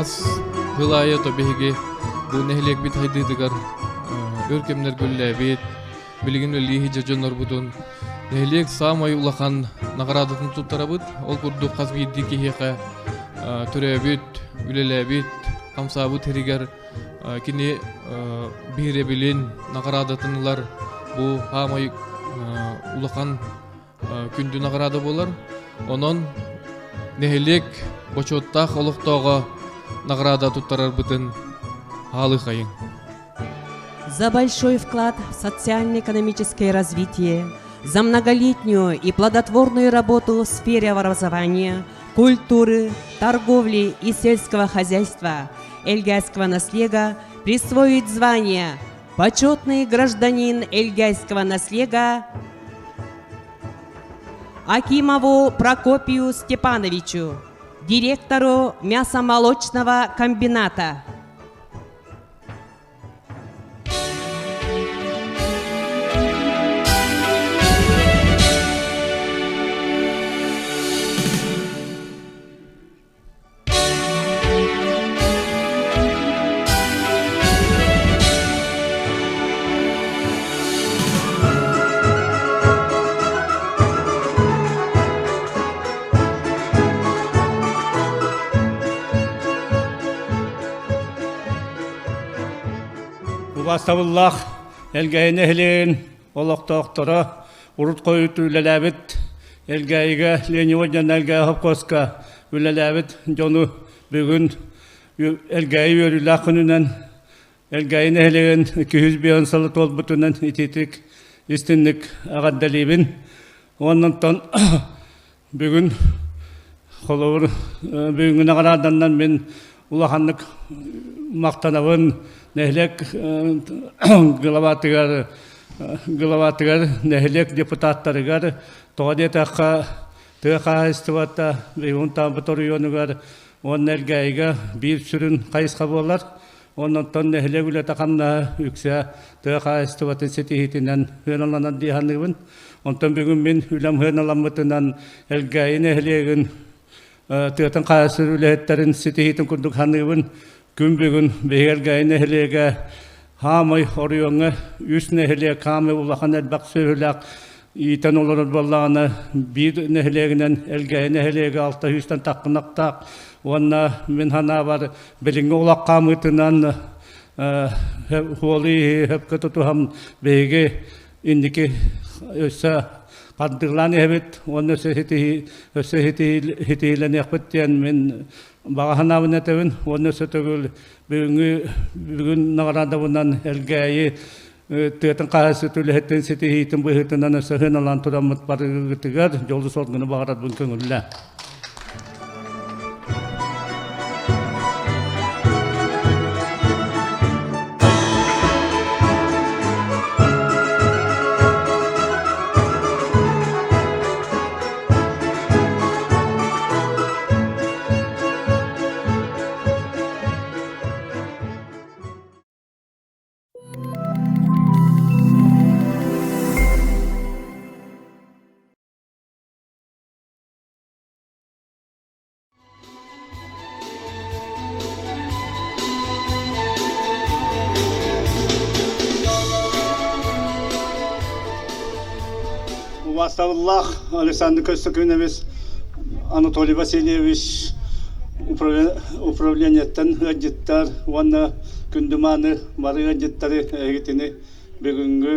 Хас сыл аайы то биһиги бу нэһилиэкпит хайдыытыгар өр кэмнэргэ үлэлээбит, билигин үлэлии сылдьар дьоннорбутун нэһилиэк саамай улахан наҕараадатын туттарабыт. Ол курдук хас биирдии киһиэхэ төрөөбүт, үлэлээбит, хамсаабыт сиригэр кини биһирэбилин, наҕараадатын ылар бу саамай улахан күндү наҕараада буолар. Онон нэһилиэк бочуоттаах олохтооҕо наҕараада туттарарбытын хаалыхайыҥ. За большой вклад в социально-экономическое развитие, за многолетнюю и плодотворную работу в сфере образования, культуры, торговли и сельского хозяйства Эльгайского наслега присвоить звание «Почетный гражданин Эльгайского наслега» Акимову Прокопию Степановичу, директору мясомолочного комбината. Убаастабыллаах Элгээйи нэһилиэгин олохтоохторо урут хойут үлэлээбит Элгээйигэ Ленево диэн Элгээйи холкуоска үлэлээбит дьону бүгүн Элгээйи үөрүүлээх күнүнэн Элгээйи нэһилиэгин 205 сылы туолбутунан итиитик истинник эҕэрдэлиибин. Уоннантан бүгүн холобур бүгүҥҥү наҕарааданнан мин улаханнык махтанабын нэһилиэк главатыгар главатыгар нэһилиэк депутаттарыгар тоҕо диэтэххэ тыа хаһаайыстыбата Иван Таампыт оройуонугар уонна Элгээйигэ биир сүрүн хайысха буолар. Оннуттан нэһилиэк үлэтэ-хамнаһа үксэ тыа хаһаайыстыбатын ситиһиитинэн сыаналанар дии саныыбын. Онтон бүгүн мин үлэм сыаналаммытынан Элгээйи нэһилиэгин тыатын хаһаайыстыбатын үлэһиттэрин ситиһиитин курдук саныыбын. Күн бүгүн биһиги Элгээйи нэһилиэгэ хаамай оройуоҥҥа үс нэһилиэк хаамай улахан элбэх сүөһүлээх иитэн олорор буоллаҕына биир нэһилиэгинэн Элгээйи нэһилиэгэ алта сүүстэн таххынахтаах уонна мин санаабар билиҥҥи олох хаамыытынан хуолу сөпкө тутуһан биһиги инники өссө хардыылаан иһэбит уонна өссө өссө ситиһиилэниэхпит диэн мин баҕа санаабын этэбин уонна өссө төгүл бүгүҥҥү бүгүн наҕараадабынан Элгээйи тыатын хаһаайыстыбатын үлэһиттэрин ситиһиитин быһыытынан өссө сыаналаан тураммыт барыгытыгар дьолу-соргуну баҕарарбын көҥүллээ. Убаастабыллаах Александр Көстөкүүнэбис Анатолий Васильевич управлениеттан ыалдьыттар уонна күндү мааны бары ыалдьыттары эһигитини бүгүҥҥү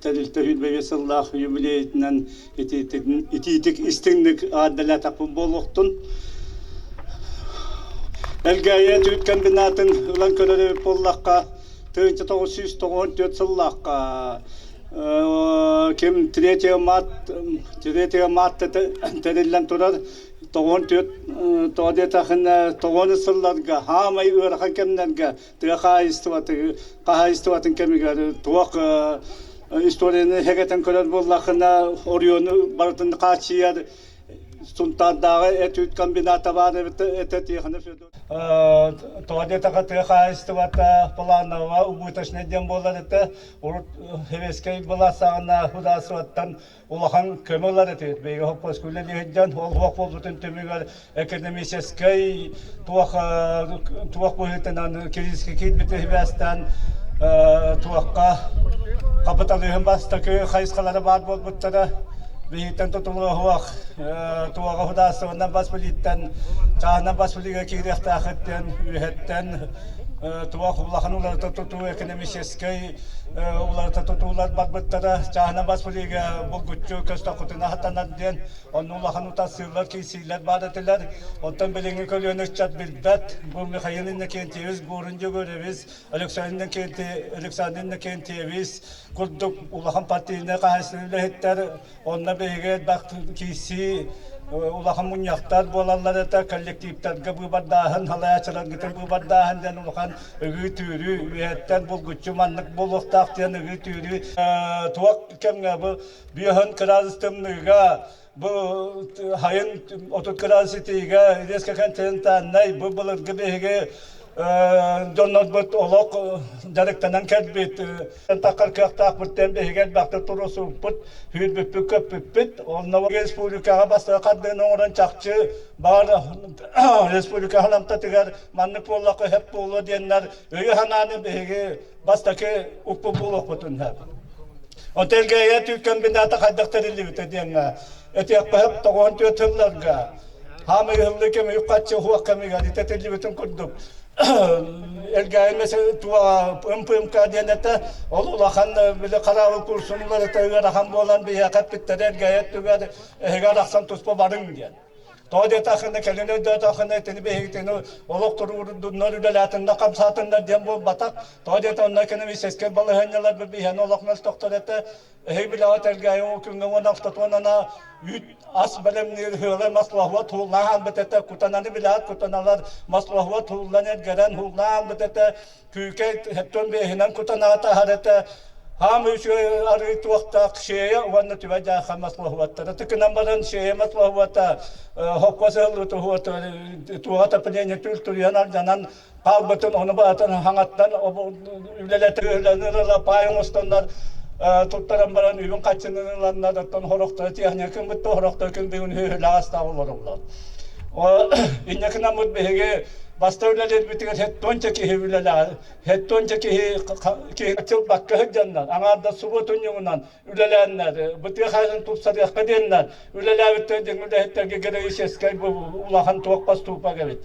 тэрилтэ 25 сыллаах юбилейытынан итиитик истиҥник аадалаатахпын буолуохтун. Элгээйи түүт комбинатын ылан көрөр эбит буоллахха, 1994 сыллаахха ким 3 март 3 март тэриллэн турар 94 тоҕо диэтэххинэ тоҕуон сылларга хаамай ыарахан кэмнэргэ тыа хаһаайыстыбатын кэмигэр туох историяны хэгэтэн көрөр буоллаххына оройуону барытын хааччыйар. Сунтаардааҕы эт-үүт комбината баар эбит этэ Тихонов Федор. Тоҕо диэтэххэ тыа хаһаайыстыбата планово убыточнай диэн буолар этэ. Урут Сэбиэскэй былаас саҕана художествоттан улахан көмө ылар этибит. Биһиги хоппуоска үлэлии сылдьан, ол суох буолбутун түмүгэр экономическай туох туох быһыытынан кризискэ киирбити сибээстээн туохха хапыталыыһын бастакы хайысхалара баар буолбуттара. Биһиттэн тутулуга суох туоҕа судаарыстыбаннан бас билииттэн чааһынан бас билиигэ киириэхтээхиттэн үөһэттэн туох улахан уларыта тутуу экономическай уларыта тутуулар барбыттара чааһынан бас билиигэ булгуччу көстөххүтүнэ хатанар диэн онно улахан утарсыылар киирсиилэр баар этилэр оттон билиҥҥи көлүөнэ ыччат билбэт бу Михаил Иннокентьевич Гурин Дьөгүөрэбис Александр Александр Иннокентьевич курдук улахан партийнай хаһаайыстыба үлэһиттэр Онно биһиги элбэх киирсии улахан мунньахтар буолаллар этэ, коллективтарга быыбардааһын, салайааччыларгытын быыбардааһын диэн улахан ыгыы-түүрүү, үөһэттэн булгуччу маннык буолуохтаах диэн ыгыы-түүрүү. Туох кэмҥэ бу биэһэн кыраадыс тымныыга, бу хайын 30 кыраадыс итиигэ, резко континентальнай, бу былыргы биһиги дьоннорбут олох дьарыктанан кэлбит таххар кыахтаахпыт диэн биһиги элбэхтик туруорсубуппут, сүүрбүппүт-көппүппүт. Онно республикаҕа бастакы хардыыны оҥорон чахчы баар республика халамтатыгар маннык буоллахха сөп буолуо диэннэр өйү-санааны биһиги бастакы укпут буолуохпутун сөп. Оттон Элгээйи түүт комбината хайдах тэриллибитэ диэҥҥэ этиэххэ сөп 94 сылларга хаамай ыһыллыы кэми үп-харчы уһуох кэмигэр итэтиллибитин курдук Элгээйи МПМК диэн этэ ол улахан били хараабыл курсун уларыта ыарахан буолан биһиэхэ эппиттэрэ Элгээйи өттүгэр эһиги арахсан туспа барыҥ диэн. Тоҕо диэтэххинэ кэлин өйдөөтөххүнэ итини биһигитини олох туругурдуннар үлэлээтиннэр хамсаатыннар диэн буолбатах. Тоҕо диэтэ онно экономическай балаһыанньалар биһиэни олох мөлтөхтөр этэ. Эһиги билэҕит Элгээйи ол күҥҥэ уонна автотуонана үүт ас бэлэмниир ыһыалай маслоһуот һууллаан бүтэтэ кутананы билээт кутаналар маслоһуот һууллан эргэрэн һууллаан бүтэтэ күүкэй хэттон биэһинэн кутанаҕа таһар этэ хаам үчүгэй арыы туохтаах шея уонна түбэ дьаахан маслоһуоттара тыкынан баран шея маслоһуота хоппос ыһыллыытуһуота туоҕа топление түл туруйан алдьанан хаалбытын ону баатын хаҥаттан үлэлэтэ паай оҥостоннор туттаран баран үбүн хаччынын ыланнар оттон хорохторо техникын бытта хорохторо күн бүгүн үһүлээх астаах олороллор. Инньэ гынаммыт биһиги баста үлэлиирбитигэр хеттонча киһи үлэлээх хеттонча киһи киһи чылбакка сылдьаннар аҥаардас субуотунньугунан үлэлээннэр бытыа хайын тупсарыахха диэннэр үлэлээбиттэр диэн үлэһиттэргэ героическай улахан туох поступок эбит.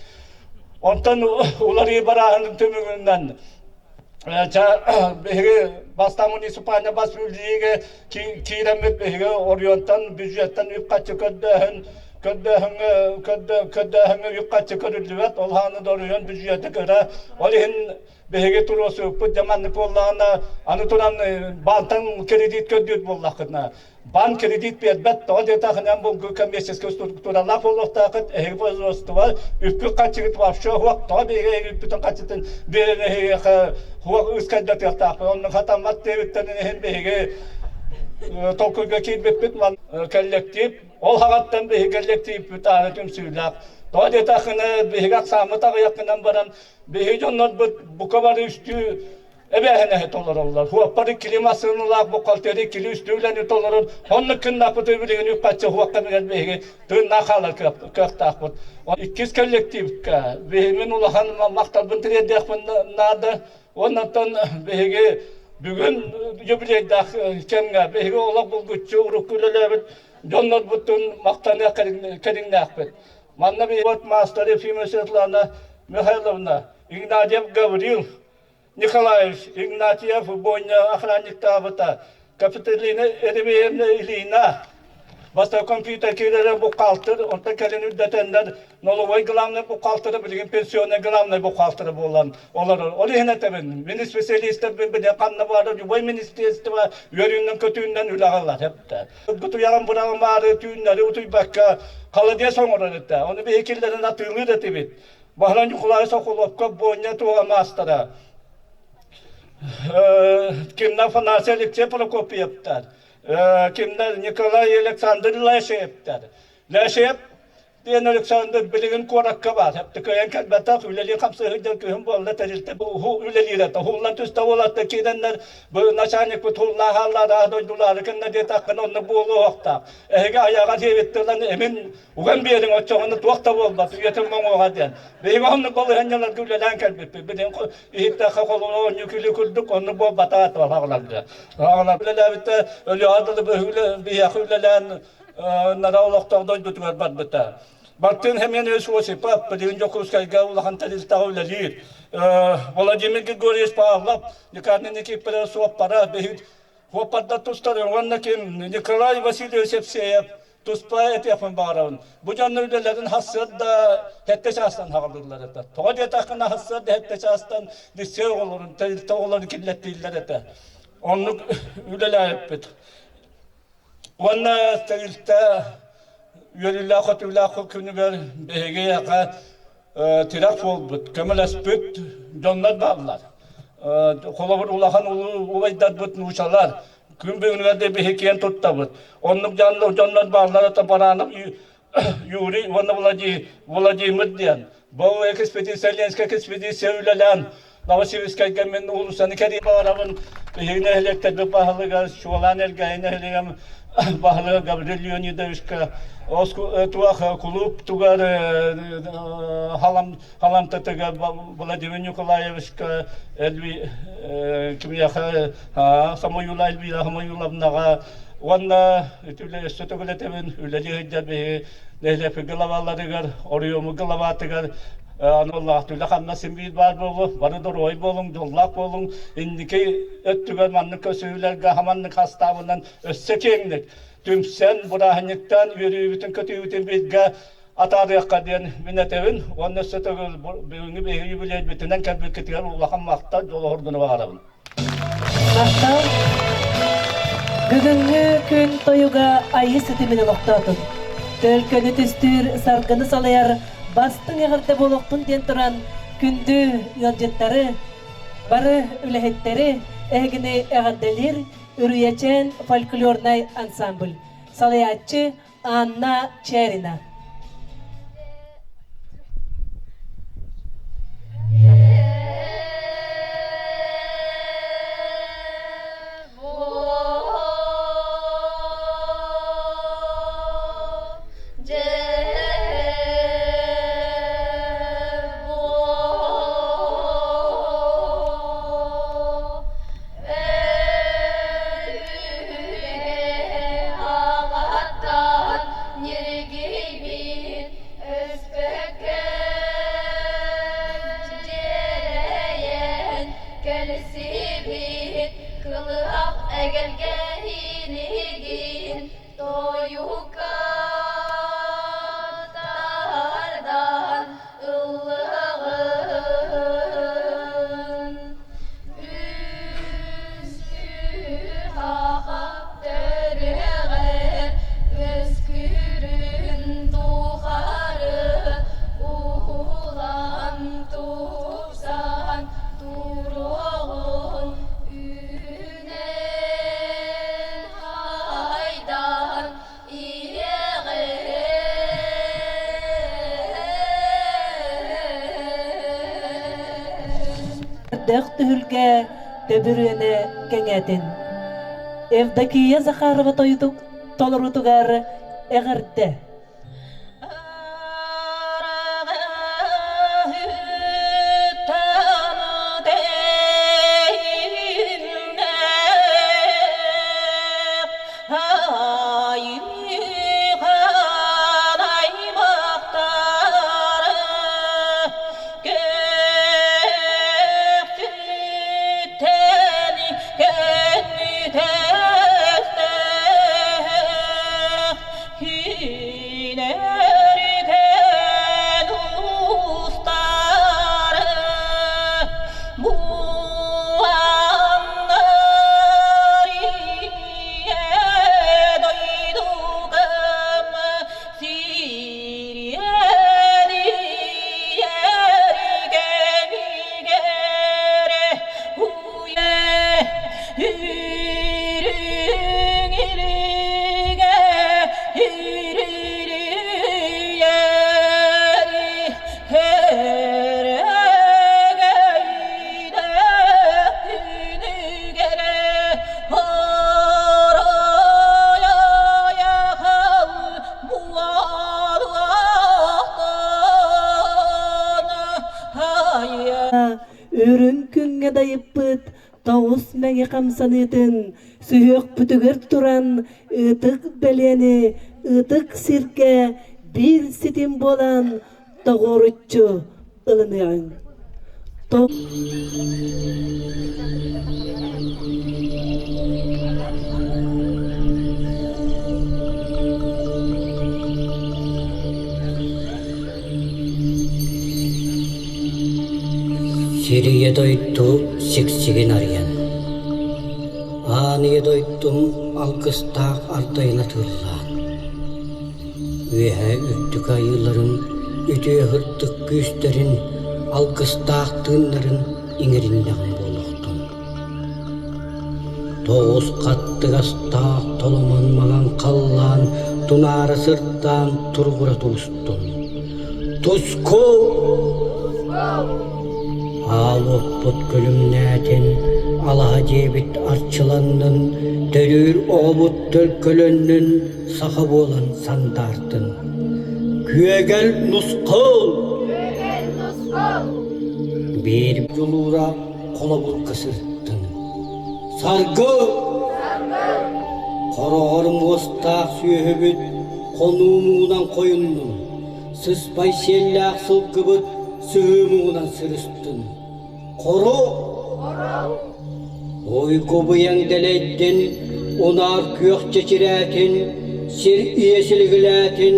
Онтон уларыы барааһынын түмүгүнэн биһиги бастаан муниципальнай бас билиигэ киирэммит биһиги оройуонтан бюджеттан үп-харчы көрдөөһүн көрдөөһүҥҥэ көрдөөһүҥҥэ үп-харчы көрүллүбэт ол хааны да оройуон бюджеты көрө ол иһин биһиги туруорсубуппут дьэ маннык буоллаҕына аны туран баантан кредит көрдүүр буоллаххытына Банк кредит биэрбэт, тоҕо диэтэхинэ булгу коммерческай структуралаах буолуохтаахыт, эһиги производство үпкүт харчыгыт вообще суох, тоҕо биһиги эһиги үппүтүн харчытын биэрэн эһиэхэ суох ыскайдатыахтаахпыт, онно хатаммат диэбиттэн иһин биһиги толкуйга киирбиппит коллектив, ол хаҕаттан биһиги коллективпит аара түмсүүлээх. Тоҕо диэтэхинэ биһиги ахсааммыт аҕыйах гынан баран биһиги дьоннорбут бука бары үстүү эбээһинэһи толороллор. Хуоппары кили массыыналаах бухгалтерия кили үстүүлэни толорор. Оннук кыннаахпыт билигин үп-харчы хуохха билэр биһиги тыыннаах хаалар кыахтаахпыт. Иккис коллективка биһимин улахан махталбын тириэрдиэхпин наада. Оннуттан биһиги бүгүн юбилейдаах кэмҥэ биһиги олох булгуччу урукку үлэлээбит дьоннорбутун махтаныах кэриҥнээхпит. Манна биһиги маастар Ефимова Светлана Михайловна, Игнатьев Гаврил, Николаевич Игнатьев бойня охранниктаабыта, Капитолина Еремеевна Ильина бастакы компьютер киирэрэ бухгалтер, онтон кэлин үрдэтэннэр налоговай главный бухгалтера билигин пенсионный главный бухгалтера буолан олорор. Ол иһин этэбин, мин специалистэрбин биле ханна баара любой министерство үөрүүнэн көтүүнэн үлэҕэ ылар эптэ. Утуйаҕын быраҕымаары түүннэри утуйбакка холодец оҥорор этэ. Ону биһи киллэрин атыылыыр этибит. Баһылай Ньукулай Соколовка Боня туола маастара, кимнэ Афанасий Алексей Прокопьевтар, кимнэ Николай Александр Лайшеевтар. Лэшеп диэн Александр билигин куоракка баар. Кыайан кэлбэтэх, үлэлии хамсыы сылдьар күһүн буолла тэрилтэ үлэлиир этэ. Уһуллан түстэ уолаттар киирэннэр бу начальникпыт уһуллааһааллар аах дойдулаары кынна диэтэххинэ онно буолуохтаах. Эһиги айаҕа диэбит тылан эмин уган биэриҥ оччоҕуна туох да буолбат үйэтин моҥуоҕа диэн. Биһиги оннук балаһыанньаларга үлэлээн кэлбиппит. Билигин иһиттэххэ холоро оонньуу күлүү курдук оннук буолбатах аҕаларга. Аҕалар үлэлээбиттэ Өлүөҕэ дылы биһиэхэ үлэлээн нара олохтоох дойдутугар барбыта. Бартын Семенович Осипов билигин Дьокуускайга улахан тэрилтэҕэ үлэлиир. Владимир Григорьевич Павлов, Никанна Никифорова суоппара, биһиги суоппардар тустар уонна ким Николай Васильевич Евсеев туспа этиэхпин баҕарабын. Бу дьоннор үлэлэрин хассыарда сэттэ чаастан хаҕалыыллар этэ. Тоҕо диэтэххинэ хассыарда сэттэ чаастан лицей оҕолорун, тэрилтэ оҕолорун киллэртииллэр этэ. Оннук үлэлээбиппит. Уонна тэрилтэ үөрүүлээх-көтүүлээх күнүгэр биһиги эһиэхэ тирэх буолбут, көмөлөспүт дьоннор бааллар. Холобур, улахан убайдарбыт нуучалар күн бүгүнүгэр да биһи киэн туттабыт. Оннук дьоннор бааллар это Баранов Юрий уонна Владимир диэн. Бу экспедиция, Ленскэй экспедиция үлэлээн Новосибирскайга мин уулуссаны кэрийэ барабын. Биһиги нэһилиэктэрбит баһылыгар, чуолаан Элгээйи нэһилиэгим баһылыга Гаврил Леонидовичка туох кулууп тугар халамтатыгар Владимир Николаевичка Эльви кимиэхэ Самоюла Эльвира Самоюловнаҕа уонна өссө төгүлэтэбин үлэлии сылдьар биһиги нэһилиэкпит главаларыгар оройуоммут главатыгар аналлаах үлэ-хамнас син биир баар буолуо бары доруобай буолуҥ дьоллоох буолуҥ инники өттүгэр маннык көрсүһүүлэргэ хаманнык хастаабынан өссө киэҥник түмсэн бырааһынньыктаан үөрүүбүтүн-көтүүбүтүн бииргэ атаарыахха диэн мин этэбин уонна өссө төгүл бүгүҥҥү биһиги юбилейбитинэн кэлбиккитигэр улахан махтал дьолу-соргуну баҕарабын. Махтал. Бүгүҥҥү күн тойуга айыы ситимин олохтоотун. Төлкөнү түстүүр, саргыны салайар бастыҥ эҕэрдэ буолуохтун диэн туран күндү ыалдьыттары, бары үлэһиттэри эһигини эҕэрдэлиир Үрүйэчээн фольклорнай ансамбль салайааччы Анна Чэрина. Кэлсибит кылыһах эгэлгэһиинигин тойукка тардан ыллыаҕын. Үс-үр-хаха төрүөҕэр өскүрүн тухары уһулан тупсан туруоҕун үүнэн хайдан Өрдөөх түһүлгэ төбүрүөнэ кэҥээтин. Евдокия Захарова тойутук толорутугар эҕэрдэ. Көхтүтэн Тоҕус мэҥэ хамсаныытын сүһүөхпүтүгэр туран ытык бэлиэни ытык сиргэ биир ситим буолан тоҕуоруччу ылыныаҕыҥ. Сир ийэ дойду сиксигин арыйан, Аан ийэ дойдум алгыстаах ардайын атыыллаан, Үөһээ үрдүк айыыларын үтүө сырдык күүстэрин, алгыстаах тыыннарын иҥэриннэҕим буолуохтун. Тоҕус хаттыгастаах толомон маҥан халлаан тунаара сырдаан туругура тубустун. Туску! Аал уоппут күлүмнээтин, алаһа дьиэбит арчыланнын, төрүүр оҕобут төлкөлөннүн, саха буолан сандаартын. Күөгэл нусхал! Биир дьулуура холобурга сырыттын. Саргы! Хороҕор муостаах сүөһүбүт хонуу муҥунан хойуннун, сыспай сиэллээх сылгыбыт сыһыы муҥунан сырыстын. Хоро! Уйгу-быйаҥ дэлэйдин, унаар күөх чэчирээтин, сир ийэ силигилээтин,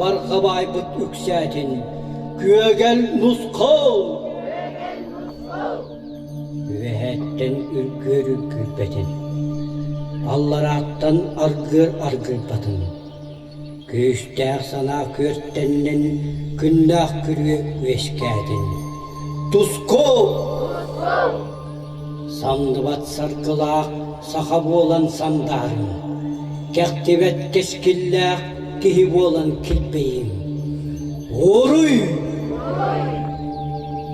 барҕа баайбыт үксээтин. Күөгэл нусхал! Үөһээттэн үргүөр үргүйбэтин, алларааттан аргыар аргыйбатын. Күүстээх санаа күөртэннин, күннээх күрүө үөскээтин. Туску! Самныбат саргылаах саха буолан сандаарыҥ, кэхтибэт кэскиллээх киһи буолан килбэйиҥ. Уруй!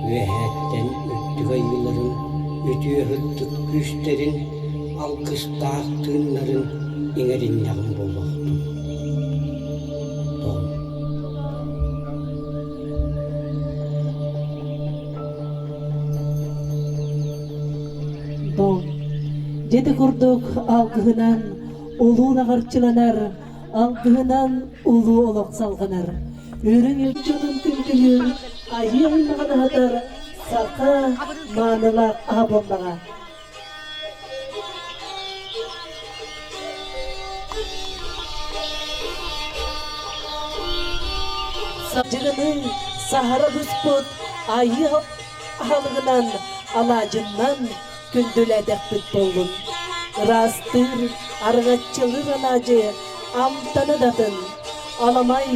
Үөһээттэн үрдүк айыыларын, үтүө сырдык күүстэрин, алгыстаах тыыннарын иҥэриннэҕим буолуохтун. Том. Дом. Дьэти курдук алгыһынан улуу лаҕырчыланар, алгыһынан улуу олох салҕанар. Үрүҥ илдьитин күндүлүүр, айыы аймаҕын аһатар саха маанылаах аһа буоллаҕа. Садьыгыны саһара буспут айыы аһылыгынан, алаадьыннан күндүлээтэхпит буоллун. Ыраастыыр, арҕаччылыыр алаадьы амтана да атын, аламай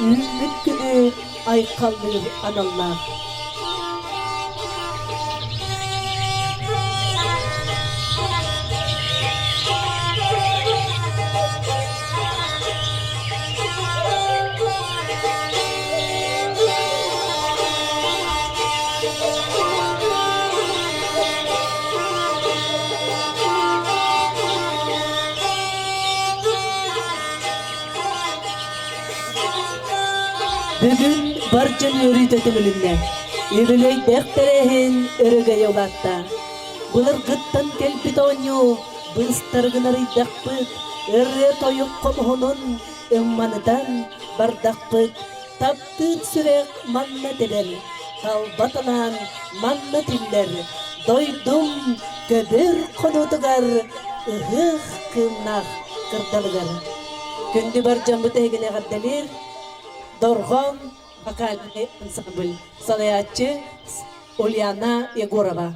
үүммүт күнү айхаллыыр аналлаах. Бүгүн бар дьон үөрүүтэ түмүлүннэ. Үбүлүөйдээх тэрээһин өрөгөйө улаатта. Былыргыттан кэлбит оонньуу быыстарыгын арыйдахпыт, ырыа-тойук хомуһунун ымманытан бардахпыт, таптыыр сүрэх манна тэбэр, талба талаан манна тиллэр, дойдум көбөр хонуутугар ыһыах кыымнаах кырдалыгар. Күндү бар дьоммут эһигини эҕэрдэлиир Дорҕоон вокальный ансамбль салайааччы Ульяна Егорова.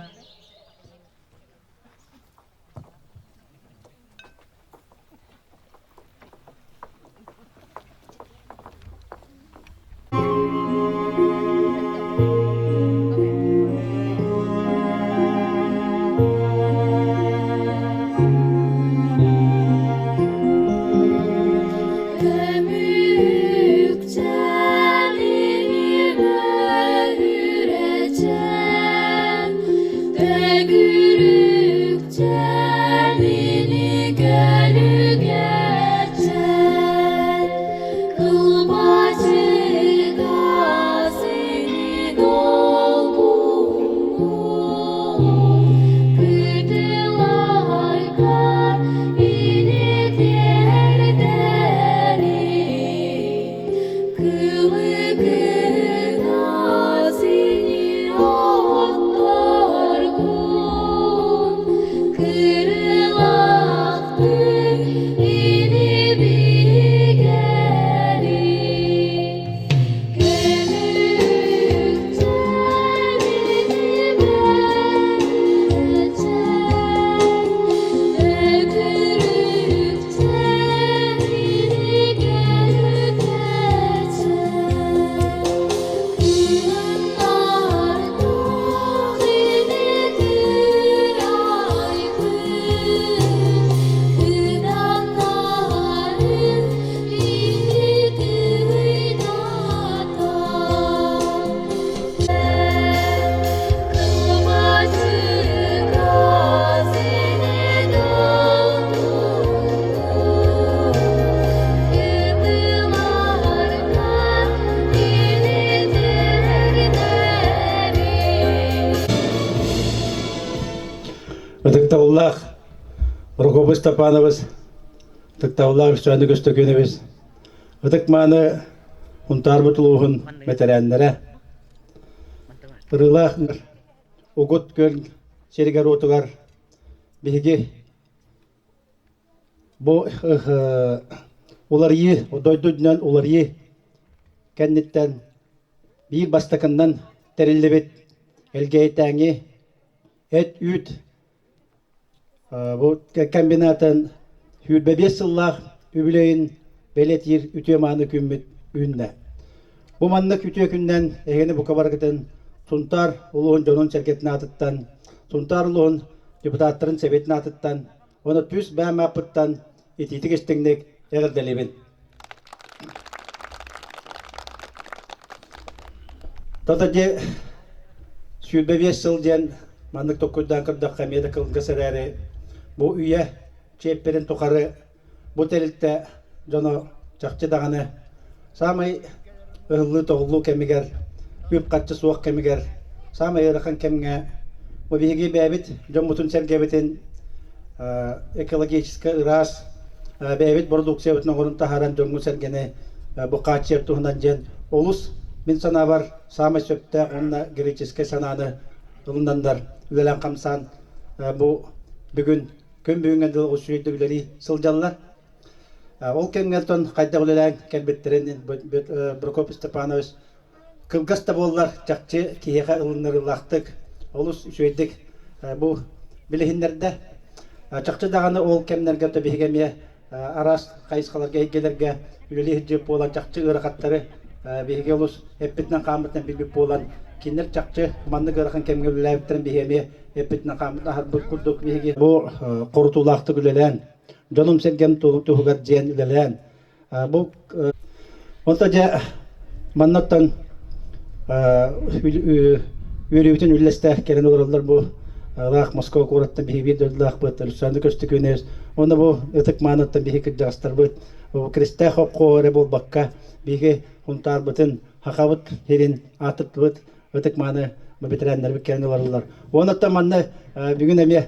Көмүкчэлини бөһүрэчэн. Кырылахтыы ини-бигэри Ытыктабыллаах Прокопий Степанович, ытыктабыллаах Үсөөнү Көстөкүүнэбис, ытык-мааны Унтаарбыт улууһун бэтэрээннэрэ, Ырыылаах Угут Күөл сиригэр-уотугар биһиги бу уларыйыы, дойду үрдүнэн уларыйыы кэнниттэн биир бастакыннан тэриллибит Элгээйитээҥи эт-үүт Бу комбинатын 25 сыллаах үбүлүөйүн бэлиэтиир үтүө-мааны күммүт үүннэ. Бу маннык үтүө күннэн эһигини бука барыгытын Сунтаар улууһун дьонун-сэргэтин аатыттан, Сунтаар улууһун депутаттарын сэбиэтин аатыттан уонна түс бэйэм ааппыттан итиитик истиҥник эҕэрдэлиибин. Тото дьэ 25 сыл диэн маннык толкуйдаан көрдөххө эмиэ да кылгас эрээри бу үйэ чиэппэрин тухары бу тэрилтэ дьоно чахчы даҕаны саамай ыһыллыы-тоҕуллуу кэмигэр, үп-харчы суох кэмигэр, саамай ыарахан кэмҥэ бу биһиги бэйэбит дьоммутун-сэргэбитин экологическай ыраас бэйэбит бородууксуйабытын оҥорон таһааран дьоҥҥу-сэргэни бу хааччыйар туһунан диэн олус мин санаабар саамай сөптөөх уонна греческэй санааны ылынаннар үлэлээн-хамсаан бу бүгүн күн бүгүҥҥэ дылы үчүгэйдик үлэлии сылдьаллар. Ол кэмҥэ оттон хайдах үлэлээн кэлбиттэрин Прокопий Степанович кылгас да буоллар чахчы киһиэхэ ылыннарыылаахтык, олус үчүгэйдик бу билиһиннэрдэ. Чахчы даҕаны ол кэмнэргэ биһиги эмиэ араас хайысхаларга, эйгэлэргэ үлэлии сылдьыбыт буолан чахчы ыарахаттары биһиги олус эппитинэн-хааммытынан билбит буолан кинилэр чахчы маннык ыарахан кэмҥэ үлэлээбиттэрин биһиги эмиэ эппитинэн-хааммытынан аһарбыт курдук биһиги бу хорутуулаахтык үлэлээн дьонум-сэргэм туһугар диэн үлэлээн бу онто дьэ маннаттан үөрүүбүтүн үллэстэ кэлэн олороллор бу ыраах Москва куораттан биһиги биир дойдулаахпыт Александр Көстөкүүнэбис уонна бу ытык мааныттан биһиги кырдьаҕастарбыт Крестээх обкуо эрэ буолбакка биһиги Хунтаарбытын Хахабыт сирин аатырдыбыт ытык-мааны бэтэрээннэрбит кэлэн олороллор. Уонна манна бүгүн эмиэ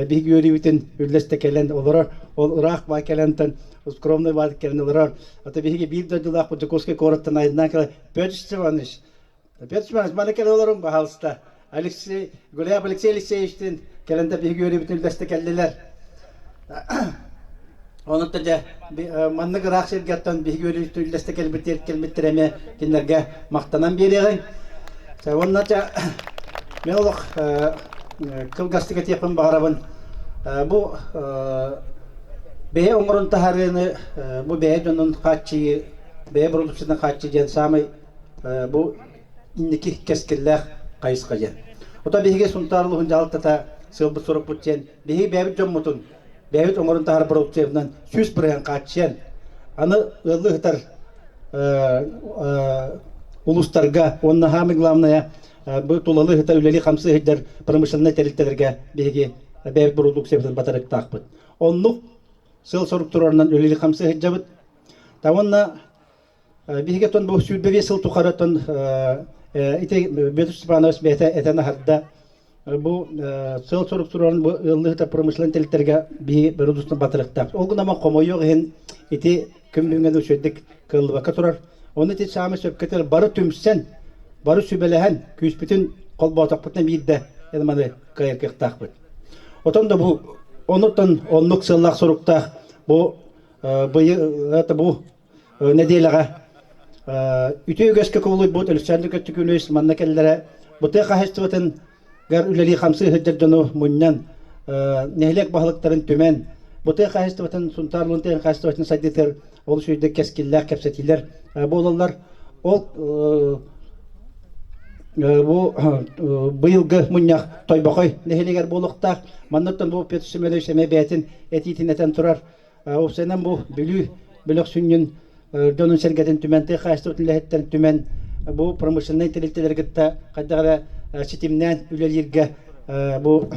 биһиги үөрүүбүтүн үллэстэ кэлэн олорор. Ол ыраах баа кэлэнтэн скромный баа кэлэн олорор. Ата биһиги биир дойдулаахпыт Дьокуускай куораттан айаннаан кэлэн Петр Степанович, Петр Степанович, манна кэлэн олоруҥ, баһаалыста. Алексей, Гуляев Алексей Алексеевичтин кэлэн да биһиги үөрүүбүтүн үллэстэ кэллилэр. Онон дьэ маннык ыраах сиргэттэн биһиги үллэстэ кэлбит кэлбиттэр эмиэ кинилэргэ махтанан биэриэҕиҥ. Уонна дьэ мен олох кылгастык этиэхпин баҕарабын. Бу бэйэ оҥорон таһаарыыны бу бэйэ дьонун хааччыйыы, бэйэ продукциятын хааччыйыы диэн саамай бу инники кэскиллээх хайысха диэн. Оттон биһиги Сунтаар улууһун дьаһалтата сыалбыт сорукпут диэн биһиги бэйэбит дьоммутун бэйэбит оҥорон таһаар продукциябытынан 100% хааччыйан, аны ыаллыы сытар улуустарга уонна самое главное бу тулалыы сытар үлэлии-хамсыы сылдьар промышленнай тэрилтэлэргэ биһиги бэйэбит продукциябытын батарыктаахпыт. Оннук сыал-сорук туруорунан үлэлии-хамсыы сылдьабыт. Та уонна Биһиги оттон бу 25 сыл тухары оттон ити Петр Степанович бэйэтэ этэн аһарда. Бу сыал-сорук туруоран бу ыаллыыта промышленный тэрилтэргэ биһиги бородууксуйаны батарыахтаах. Ол гынан хомойуох иһин ити күн бүгүҥҥэ үчүгэйдик кыаллыбакка турар. Ону ити саамай сөпкө этэр бары түмсэн, бары сүбэлэһэн, күүспүтүн холбоотохпутуна биирдэ маны кыайар кыахтаахпыт. Отон да бу онуттан оннук сыаллаах соруктаах бу это бу нэдиэлэҕэ үтүө үгэскэ кубулуйбут Александр Көттүкүнүс манна кэллэрэ бу тыа хаһайыстыбатын гар үлэлии-хамсыы сылдьар дьону мунньан, нэһилиэк баһылыктарын түмэн, бу тыа хаһайыстыбатын Сунтаар улуун тыа хаһайыстыбатын сайдыытыгар олус үчүгэй кэскиллээх кэпсэтиилэр буолаллар. Ол бу быйылгы мунньах Тойбохой нэһилиэгэр буолуохтаах. Манныттан бу Петр Семенович эмиэ бэйэтин этиитин этэн турар. Уопсайынан бу Бүлүү бөлөх сүнньүн дьонун-сэргэтин түмэн, тыа хаһаайыстыбатын үлэһиттэрин түмэн, бу промышленнай тэрилтэлэри кытта хайдах эрэ ситимнээн үлэлииргэ бу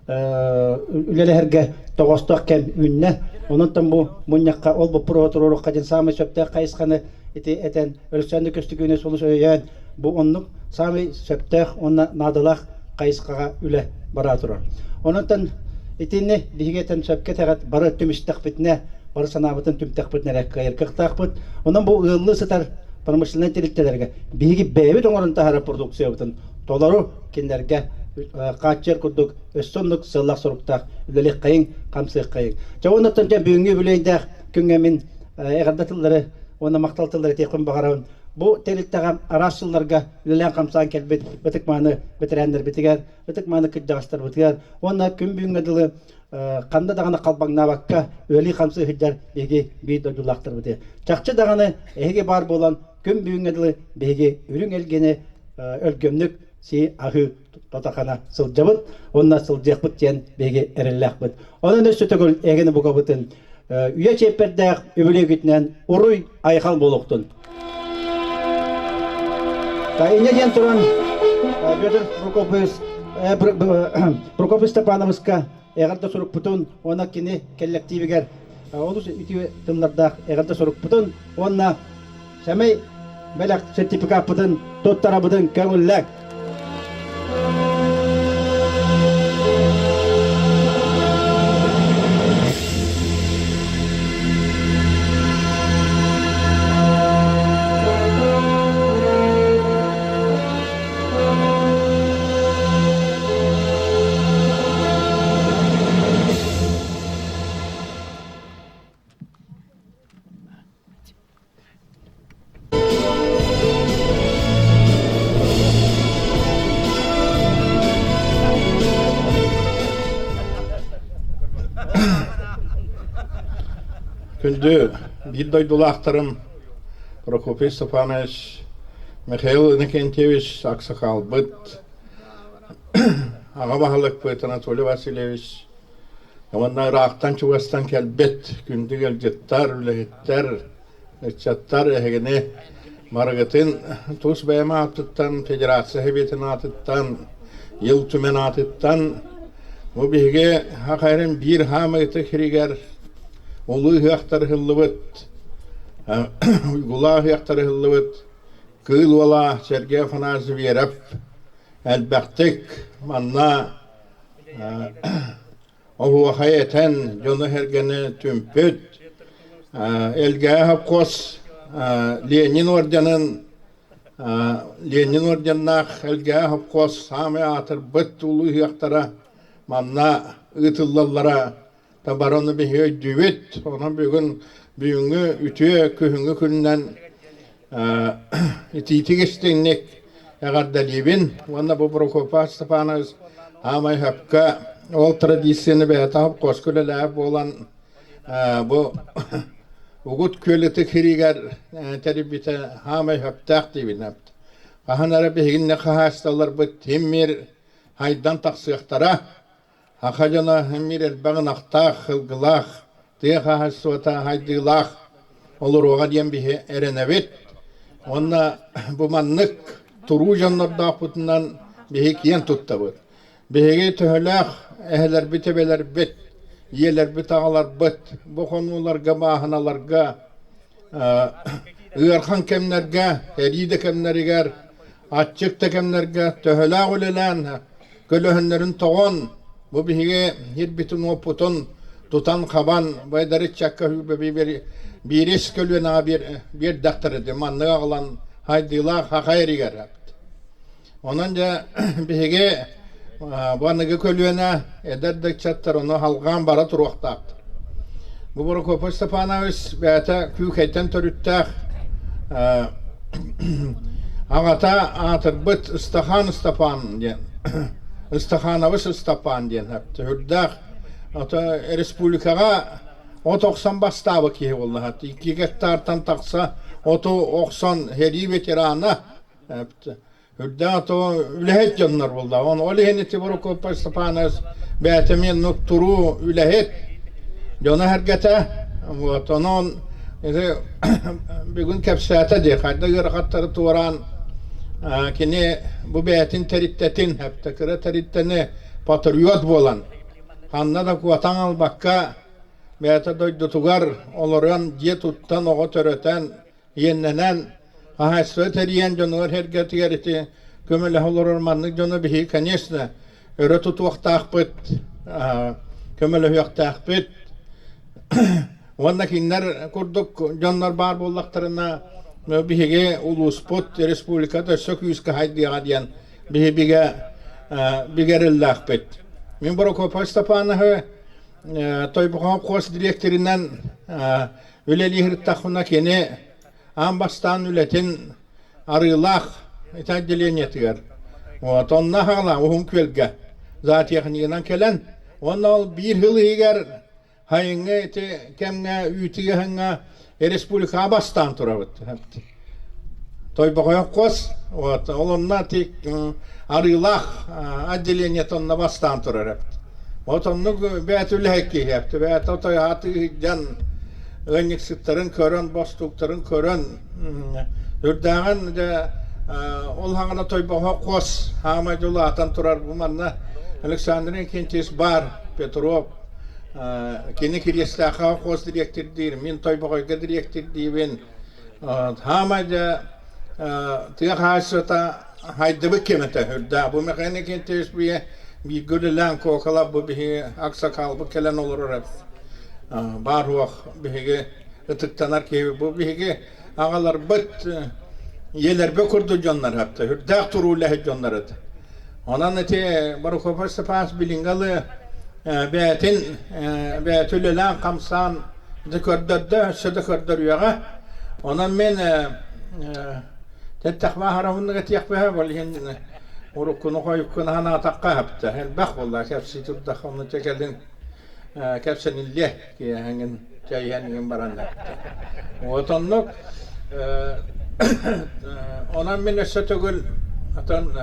үлэлэһэргэ тоҕоостоох кэм үүннэ. Онон бу мунньахха ол боппуруоһу туруоруохха диэн саамай сөптөөх хайысханы ити этэн Александр Көстөкүүнүс олус өйөөн бу оннук саамай сөптөөх уонна наадалаах хайысхаҕа үлэ бара турар. Онон итини биһиги этэн сөпкө этэҕит бары түмүстэхпитинэ, бары санаабытын түмтэхпитинэ эрэ кыайар кыахтаахпыт. Онон бу ыаллыы сытар промышленнай тэрилтэлэргэ биһиги бэйэбит оҥорон таһаарар продукциябытын толору кинилэргэ хааччыйар курдук өссө оннук сыаллаах-соруктаах үлэлиэххэйиҥ, хамсыаххайыҥ. Дьэ уоннаттан дьэ бүгүҥҥү үбүлүөйдээх күҥҥэ мин эҕэрдэ тыллары уонна махтал тыллары этиэхпин баҕарабын. Бу тэрилтэҕэ араас сылларга үлэлээн-хамсаан кэлбит ытык-мааны бэтэрээннэрбитигэр, ытык-мааны кырдьаҕастарбытыгар уонна күн бүгүҥҥэ дылы ханна даҕаны халбаҥнаабакка үлэлии-хамсыы сылдьар биһиги биир дойдулаахтарбытыгар. Чахчы даҕаны эһиги баар буолан күн бүгүҥҥэ дылы биһиги үрүҥ элгэни өлгөмнүк сии аһыы тотахана сылдьабыт уонна сылдьыахпыт диэн биһиги эрэллээхпит. Онон өссө төгүл эһигини букабытын үйэ чиэппэрдээх үбүлүөйгүтүнэн уруй айхал буолуохтун. Инньэ диэн туран Петр Прокопьевич Прокопий Степановичка эҕэрдэ сурукпутун уонна кини кэллэктиибигэр олус үтүө тыллардаах эҕэрдэ сурукпутун уонна сэмэй бэлэх сертификаппытын туттарабытын көҥүллээҥ. Күндү биир дойдулаахтарым Прокопий Степанович, Михаил Иннокентьевич аксакалбыт, аҕа баһылыкпыт Анатолий Васильевич уонна ыраахтан-чугастан кэлбит күндү ыалдьыттар, үлэһиттэр, ыччаттар эһигини барыгытын тус бэйэм аатыттан, Федерация Сэбиэтин аатыттан, Ил Түмэн аатыттан бу биһиги хахайрын биир хаамай ытык сиригэр улуу ыһыахтар ыһыллыбыт, уйгулаах ыһыахтар ыһыллыбыт Кыыл Уола Сергей Афанасьев элбэхтик манна Оһуохай этэн дьону-сэргэни түмпүт Элгээйи совхоз Ленин орденын Ленин орденнаах Элгээйи совхоз саамай аатырбыт улуу ыһыахтара манна ыытыллаллара табараны биһи өйдүүбүт. Онон бүгүн бүгүҥҥү үтүө күһүҥҥү күнүнэн итиитик истиҥник эҕэрдэлиибин уонна бу Прокопий Степанович аамай сөпкө ол традицияны бэйэтэ хопкуоска үлэлээбит буолан бу Угут күөл ытык сиригэр тэрийбитэ аамай сөптөөх диибин. Хаһан эрэ биһигиннэ хаһаайысталарбыт тимир хайдан тахсыахтара. Саха дьоно эмиэ элбэх ынахтаах, сылгылаах, тыа хаһаайыстыбата хайдыылаах олоруоҕа диэн биһи эрэнэбит. Уонна бу маннык туруу дьоннордоохпутунан биһи киэн туттабыт. Биһиги төһөлөөх эһэлэрбит, эбэлэрбит, ийэлэрбит, аҕаларбыт бу хонууларга, бааһыналарга ыарахан кэмнэргэ, сэрии да кэмнэригэр, аччык да кэмнэргэ төһөлөөх үлэлээн көлөһүннэрин тоҕон, бу биһиги сирбитин-уоппутун тутан-хабан, байдары ыччакка биирис көлүөнэҕэ биэрдэхтэрэ дии, маннык аҕалан хайдыылаах хахай эригэр. Онон дьэ биһиги Бу аныгы көлүөнэ эдэр да ыччаттар ону халҕаан бара туруохтаахтар. Бу Прокопий Степанович бэйэтэ Күүкэйтэн төрүттээх аҕата аатырбыт Ыстахан Ыстапаан диэн Ыстаханабыс Ыстапаан диэн сүрдээх ото республикаҕа от охсон бастаабыт киһи буолла. 2 гектартан тахса оту охсон сэрии ветерана Үрдээх то үлэһит дьоннор буолла. Ол иһин ити Прокопий Степанович бэйэтэ эмиэ туруу үлэһит дьоно-сэргэтэ. Вот онон ити бүгүн кэпсээтэ дии хайда ыарахаттары туораан кини бу бэйэтин тэриттэтин кыра тэрилтэни патриот буолан ханна да куотан албакка бэйэтэ дойдутугар олорон дьиэ туттан оҕо төрөтөн иэннэнэн хаһаайыстыба тэрийэн дьонугар-сэргэтигэр ити көмөлөһө олорор маннык дьону биһиги, конечно, өрө тутуохтаахпыт, көмөлөһүөхтээхпит. Уонна кинилэр курдук дьоннор баар буоллахтарына, биһиги улууспут, республиката өссө күүскэ хайдыаҕа диэн биһи бигэ бигэриллээхпит. Мин Прокопий Степановы Тойбохоон хос дириэктэринэн Үлэлии сырыттахпына кини аан бастаан үлэтин Арыылаах ити отделениетыгар вот онно хаалаан Уһун Күөлгэ зоотехнигынан кэлэн уонна ол биир сыл иһигэр сайыҥҥы ити кэмҥэ үүтүгэһиҥҥэ республикаҕа бастаан турабыт. Тойбохойох хос вот ол онно ити Арыылаах отделениета онно бастаан турар эбит. Вот оннук бэйэтэ үлэһит киһи эбит. Бэйэтэ отой ааты ыйдан ыанньыксыттарын көрөн, бостууктарын көрөн үрдээҕин дьэ ол хаҥана Тойбохо хос хаамай улаатан турар бу манна Александр Инкентьевич бар Петров кини Кириэстээххэ хос дириэктирдиир, мин Тойбохойго дириэктирдиибин. Хаамай дьэ тыа хаһаайыстыбата хайдыбыт кэмэтэ үрдээх. Бу Михаил Инкентьевич бииргэ үлэлээн Куокалап бу биһиги аксакалбыт кэлэн олорор эбит. Баар уох биһиги ытыктанар киһи. Бу биһиги аҕаларбыт ийэлэрбит курдук дьоннор хапта үрдээх туруу үлэһит дьоннор этэ. Онон ити Барухов Степанович билиҥҥи бэйэтин бэйэтэ үлэлээн хамсаан да көрдөрдө, өссө да көрдөрүөҕэ. Онон мин Тэттэхмэ аһарабыннык этиэхпэһэ, ол иһин уруккуну хойуккуну санаатахха хапта элбэх буолла кэпсии турдах онно чэ кэлин кэпсэниллиэ киэһэҥин чэйиһэн баран вот оннук онон мин өссө төгүл отон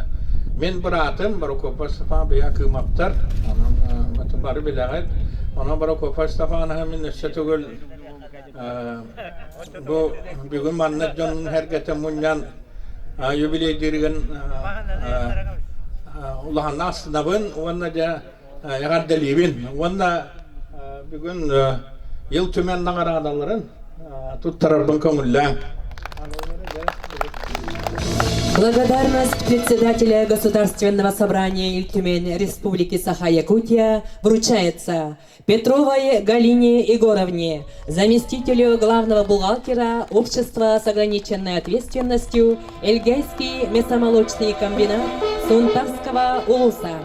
мин быраатым Прокопий Степанович Акымовтар онон бары билэҕит онон Прокопий Степанович мин өссө төгүл Бу бүгүн маннык дьон сэргэтэ мунньан юбилейдииригин улаханна астынабын уонна дьэ эҕэрдэлиибин уонна бүгүн Ил Түмэн наҕараадаларын туттарарбын көҥүллээҥ. Благодарность председателя Государственного собрания Ил Түмэн Республики Саха-Якутия вручается Петровой Галине Егоровне, заместителю главного бухгалтера Общества с ограниченной ответственностью Эльгайский мясомолочный комбинат Сунтарского улуса.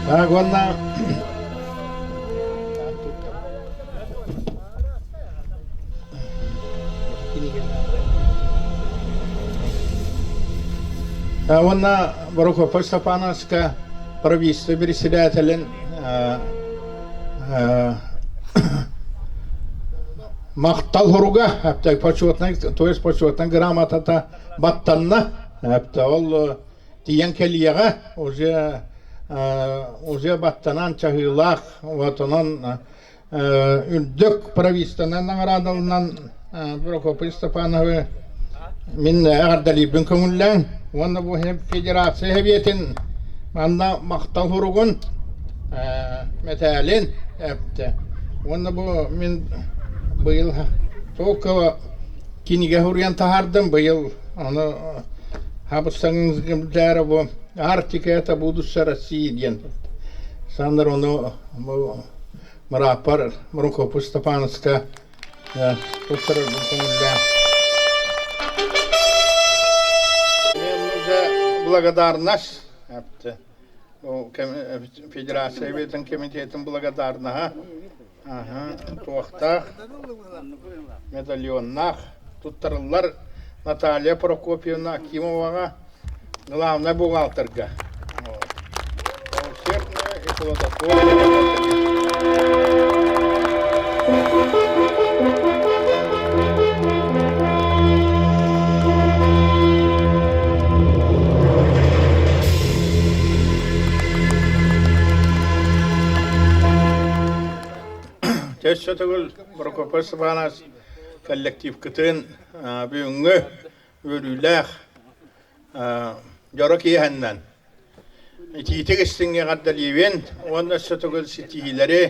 Так, уонна Уонна Прокопий Степановска правительство председателин махтал хоруга почетный то есть почетный грамотата баттанна ол тиийэн кэлиэҕэ уже уже баттанан чаһыылаах вот онон үрдүк правительствонан наҕараадаланан Прокопий Степановы мин эҕэрдэлиирбин көҥүллээн уонна бу федерация Сэбиэтин манна махтал суругун мэтээлин эптэ уонна бу мин быйыл Толкова кинигэ суруйан таһаардым быйыл ону хабыстаҥ бу Арктика это будущее России диэн Сандр ону бу Мырааппар Прокопий Степановичка. Туттарарбын көҥүллээн. Благодарность Федерация Советын комитетын благодарнаһа туохтаах медальоннаах туттарыллар Наталья Прокопьевна Акимоваҕа главнай бухгалтерга. Усердная и плодотворная Өссө төгүл Прокопий Степанович коллективкытын бүгүҥҥү үөрүүлээх дьоро киэһэннэн итиитик истиҥҥэ эҕэрдэлиибин уонна өссө төгүл ситиһиилэри,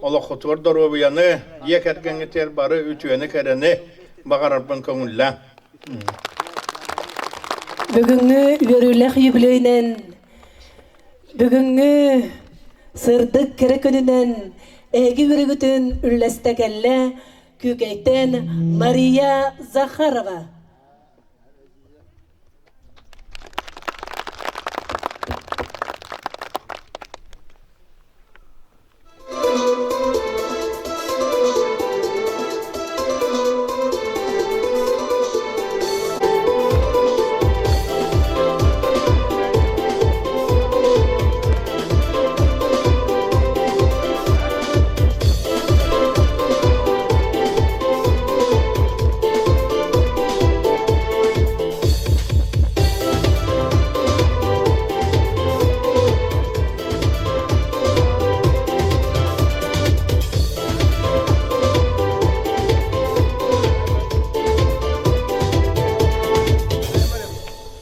олоххутугар доруобуйаны, дьиэ кэргэҥҥитигэр бары үтүөнү-кэрэни баҕарарбын көҥүллээҥ. Бүгүҥҥү үөрүүлээх юбилейинэн, бүгүҥҥү сырдык кэрэ күнүнэн эһиги үөрүүгүтүн үллэстэ кэллэ Күүкэйтэн Мария Захарова.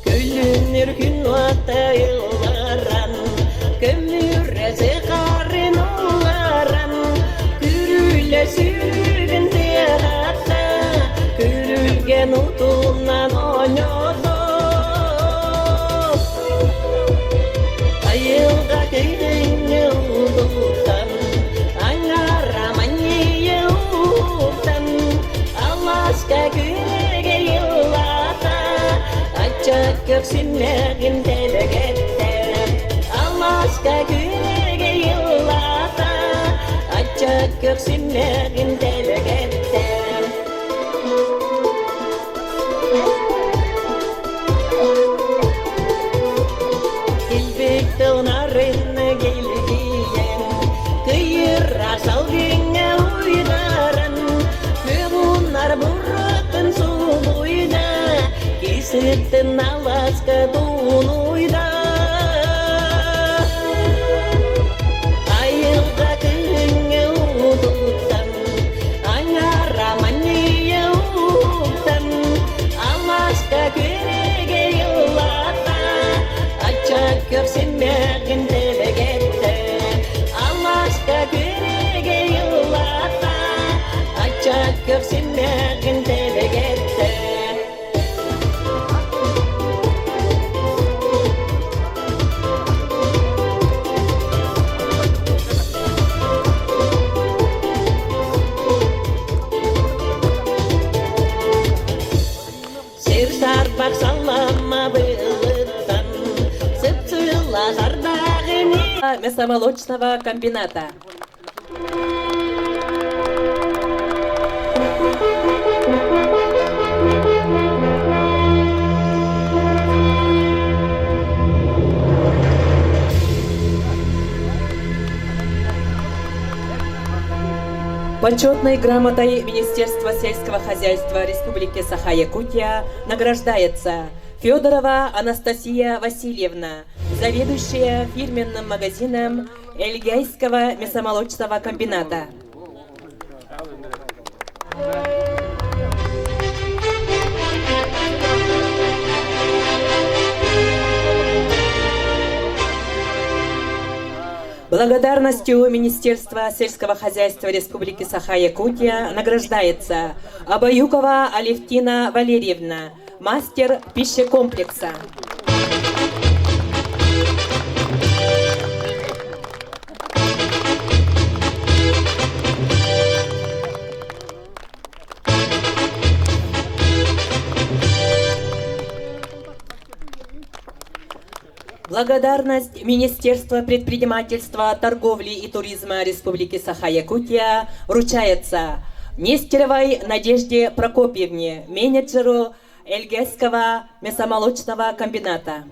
Күлүнүр күн уота Көмүрресе харын уларан, Күрүлэ сүрүгүн тыаһатта, Күрүлгэн утунан оонньоото. Айылҕа кыһыҥҥы утуттан, Аҥара манньыйа уһуктан, Алааска күөгэй ыллаата, Ачча көхсүннэҕин тэлэгэттэ, Алааска күөгэй ыллаата, Ачча көхсүннэҕин тэлэгэттэ. Килбик тылнарын килгиен, Кыйыра салгыҥҥа уйдаран, Күгуннар буратын сулуйда, Кисыттын аласка туунуйда. Айылға күңі удуттан, Аңара манья уктан, Аласка күреге ыллата, Ача көрсеммәгін телегетте. Аласка күреге ыллата, Ача көрсеммәгін телегетте. Сир сарбах салама былыттан, Сып-сылаас ардағыны Мясомолочного комбината. Почетной грамотой Министерства сельского хозяйства Республики Саха-Якутия награждается Федорова Анастасия Васильевна, заведующая фирменным магазином Эльгайского мясомолочного комбината. Благодарностью Министерства сельского хозяйства Республики Саха-Якутия награждается Абаюкова Алевтина Валерьевна, мастер пищекомплекса. Благодарность Министерства предпринимательства, торговли и туризма Республики Саха-Якутия вручается Нестеровой Надежде Прокопьевне, менеджеру Эльгесского мясомолочного комбината.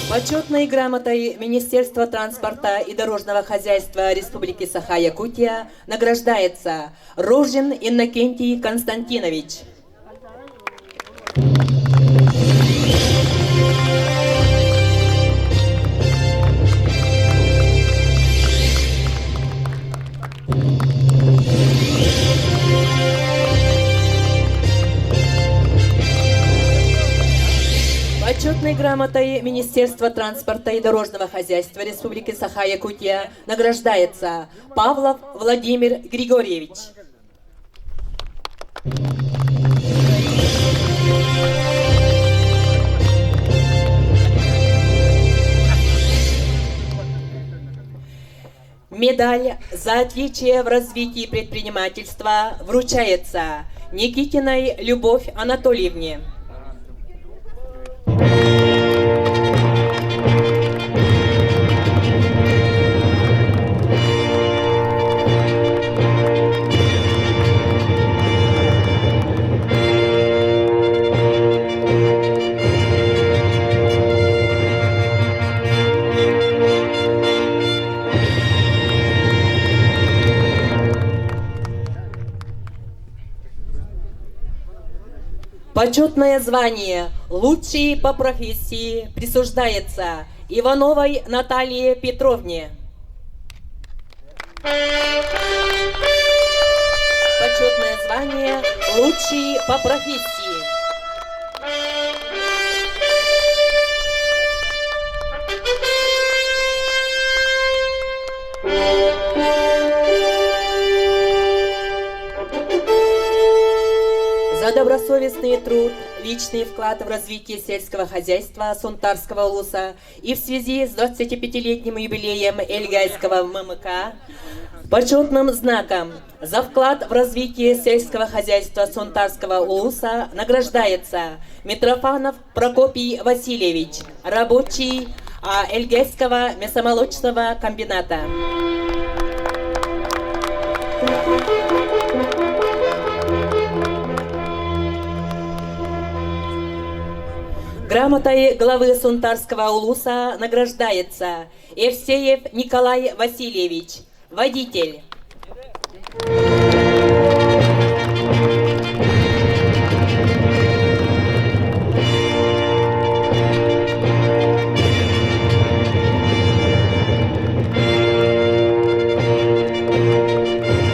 Почетной грамотой Министерства транспорта и дорожного хозяйства Республики Саха-Якутия награждается Рожин Иннокентий Константинович. Почетной грамотой Министерства транспорта и дорожного хозяйства Республики Саха-Якутия награждается Павлов Владимир Григорьевич. Медаль за отличие в развитии предпринимательства вручается Никитиной Любовь Анатольевне. Почетное звание «Лучший по профессии» присуждается Ивановой Наталье Петровне. Почетное звание «Лучший по профессии». За добросовестный труд, личный вклад в развитие сельского хозяйства Сунтарского улуса и в связи с 25-летним юбилеем Эльгайского ММК почетным знаком за вклад в развитие сельского хозяйства Сунтарского улуса награждается Митрофанов Прокопий Васильевич, рабочий Эльгайского мясомолочного комбината. Грамотой главы Сунтарского улуса награждается Евсеев Николай Васильевич, водитель.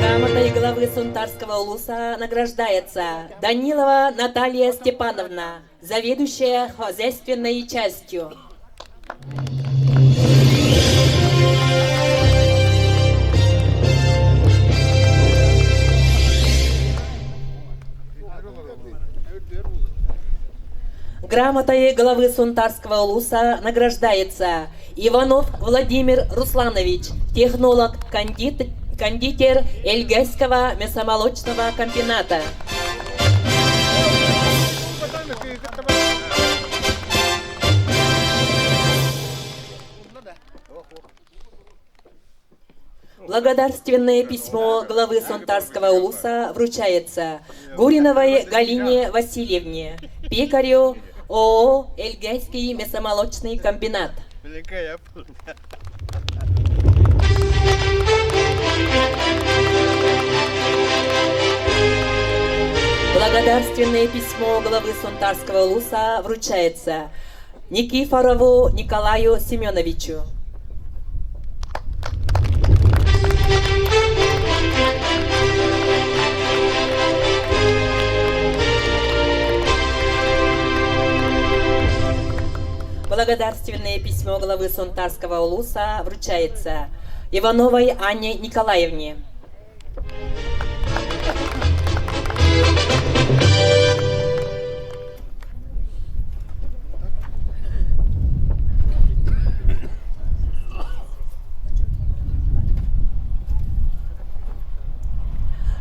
Грамотой главы Сунтарского улуса награждается Данилова Наталья Степановна, заведующая хозяйственной частью. Грамотой главы Сунтарского улуса награждается Иванов Владимир Русланович, технолог кондитер Эльгайского мясомолочного комбината. Благодарственное письмо главы Сунтарского улуса вручается Гуриновой Галине Васильевне, пекарю ООО «Эльгайский мясомолочный комбинат». Благодарственное письмо главы Сунтарского улуса вручается Никифорову Николаю Семеновичу. Благодарственное письмо главы Сунтарского улуса вручается Ивановой Анне Николаевне.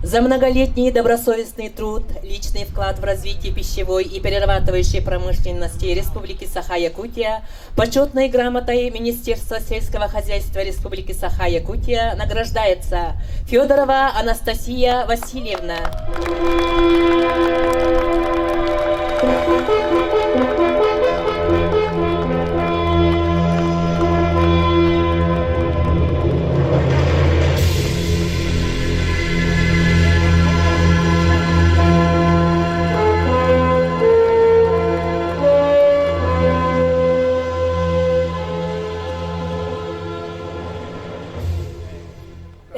За многолетний добросовестный труд, личный вклад в развитие пищевой и перерабатывающей промышленности Республики Саха-Якутия почетной грамотой Министерства сельского хозяйства Республики Саха-Якутия награждается Федорова Анастасия Васильевна.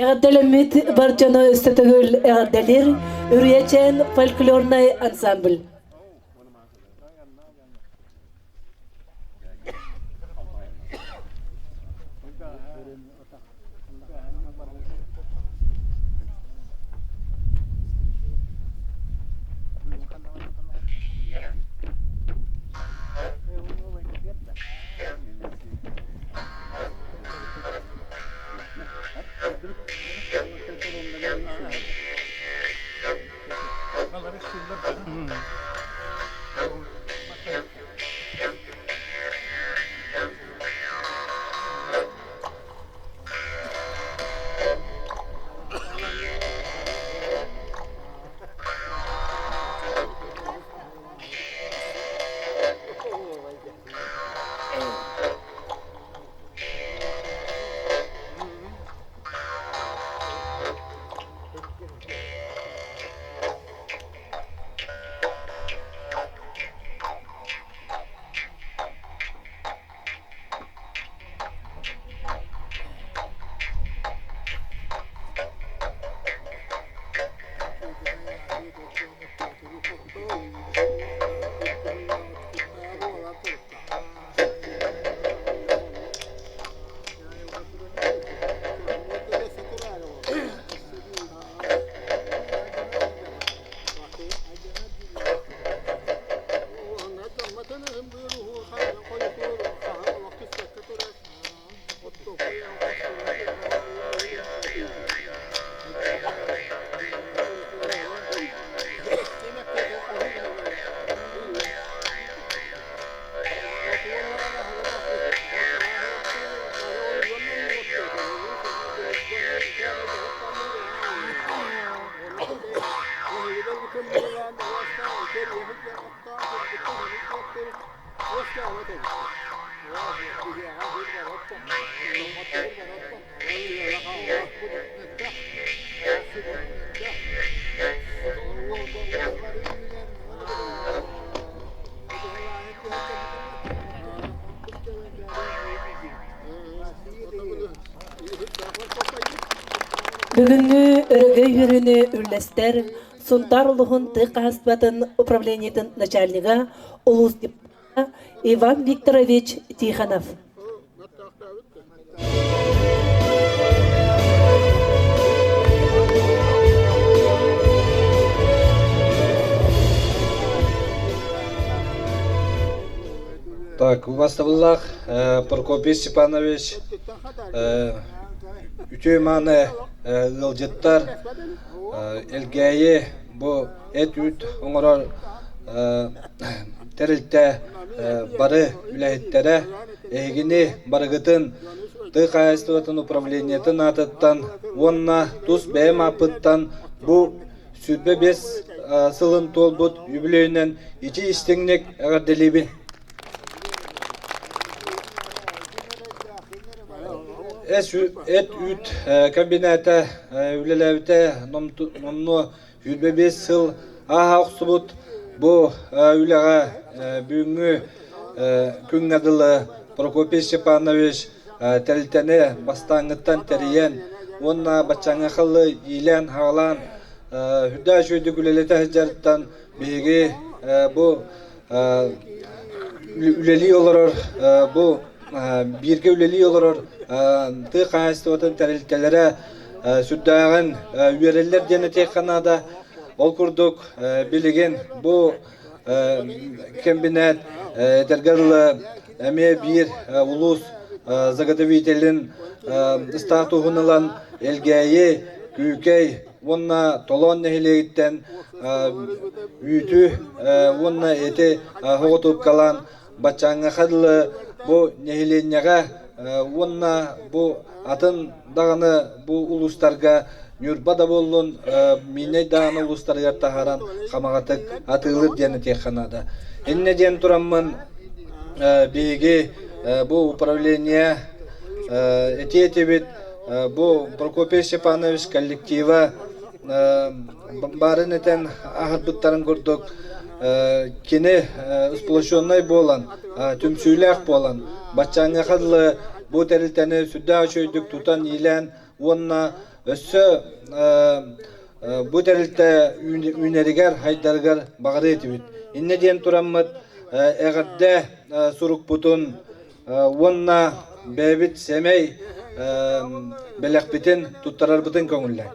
Эҕэрдэлэммит бар дьоно өссө төгүл эҕэрдэлиир Үрүйэчээн фольклорнай ансамбль. Бүгүҥҥү өрөгөй үөрүүнү үллэстэр Сунтаар улууһун тыа хаһаайыстыбатын управлениетын начальнига, улуус депутата Иван Викторович Тихонов. Так, убастабыллаах Прокопий Степанович, үтүө мааны ыалдьыттар, Элгээйи бу эт-үүт оҥорор тэрилтэ бары үлэһиттэрэ эһигини барыгытын тыа хаһаайыстыбатын управлениетын аатыттан уонна тус бэйэм ааппыттан бу 25 сылын туолбут үбүлүөйүнэн ити истиҥник эҕэрдэлиибин. Эт-үүт комбината үлэлээбитэ номнуо 25 сыл ааһа охсубут. Бу үлэҕэ бүгүҥҥү күҥҥэ дылы Прокопий Степанович тэрилтэни бастааҥҥыттан тэрийэн уонна баччааҥҥа халы иилээн-хаалаан үрдээх үчүгэйдик үлэлэтэ сылдьарыттан биһиги бу үлэлии олорор бу бииргэ үлэлии олорор тыа хаһаайыстыбатын тэрилтэлэрэ сүрдээҕин үөрэллэр диэн этиэххэ наада. Ол курдук билигин бу кэмбинээт этэргэ дылы эмиэ биир улуус заготовителин статуһун ылан Элгээйи, Күүкэй, уонна Толоон нэһилиэгиттэн үүтү уонна эти соҕотуопкалаан баччааҥҥа дылы бу нэһилиэнньэҕэ уонна бу атын даҕаны бу улуустарга Ньурба да буоллун, Миинэй даҕаны улуустарыгар таһааран хамаҕатык атыылыыр диэн этиэххэ наада. Иннэ диэн тураммын биһиги бу управление этиэ этибит бу Прокопий Степанович коллектива баарын этэн аһарбыттарын курдук кини сплоченнай буолан түмсүүлээх буолан баччааҥҥа дылы бу тэрилтэни сүрдээх үчүгэйдик тутан иилээн уонна өссө бу тэрилтэ үүнэригэр хайдарыгар баҕарыа этибит. Иннэ диэн тураммыт эҕэрдэ сурукпутун уонна бэйэбит сэмэй бэлэхпитин туттарарбытын көҥүллээн.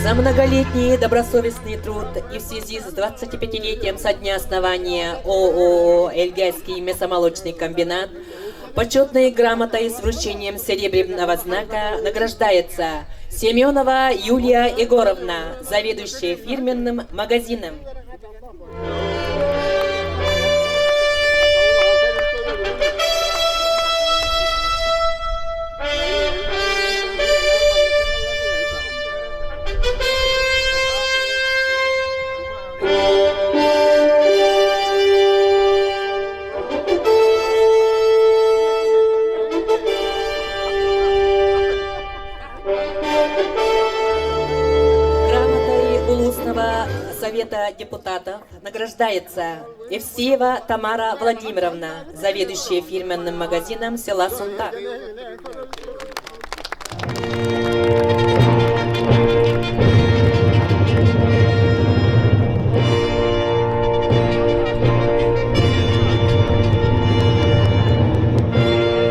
За многолетний добросовестный труд и в связи с 25-летием со дня основания ООО «Эльгайский мясомолочный комбинат» почетной грамотой с вручением серебряного знака награждается Семенова Юлия Егоровна, заведующая фирменным магазином. Грамотой Улусного совета депутатов награждается Евсеева Тамара Владимировна, заведующая фирменным магазином села Сунтар.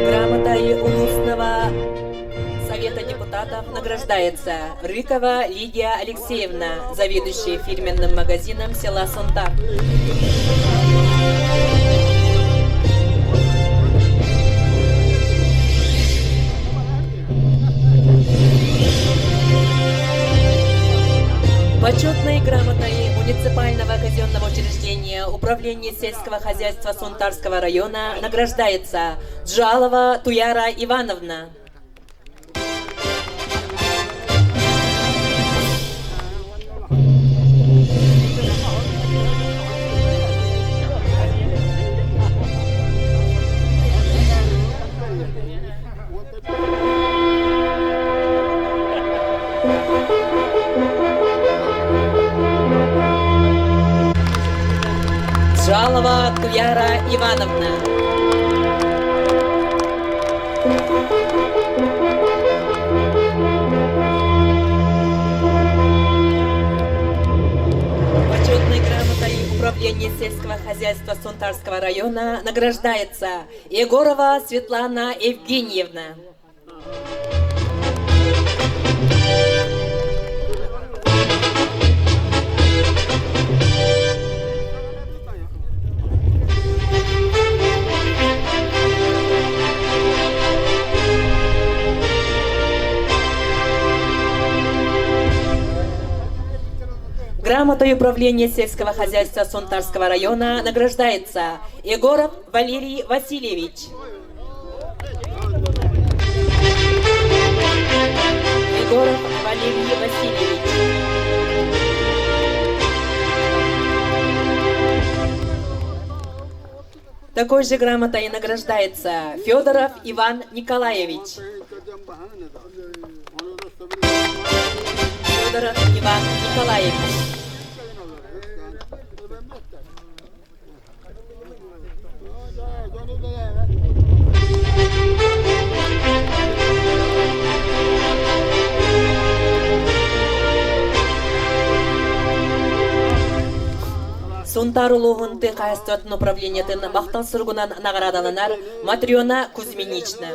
Грамотой Улусного совета депутатов награждается Рыкова Лидия Алексеевна, заведующая фирменным магазином села Сунтар. Почетной грамотой муниципального казенного учреждения Управления сельского хозяйства Сунтарского района награждается Джалова Туяра Ивановна. Жалова Туяра Ивановна. Почетной грамотой Управления сельского хозяйства Сунтарского района награждается Егорова Светлана Евгеньевна. Грамотой управления сельского хозяйства Сунтарского района награждается Егоров Валерий Васильевич. Егоров Валерий Васильевич. Такой же грамотой награждается Федоров Иван Николаевич. Федоров Иван Николаевич. Сунтаар улууһун тыа хаһаайыстыбатын управлениетын махтал суругунан наҕараадаланар Матрена Кузьминична.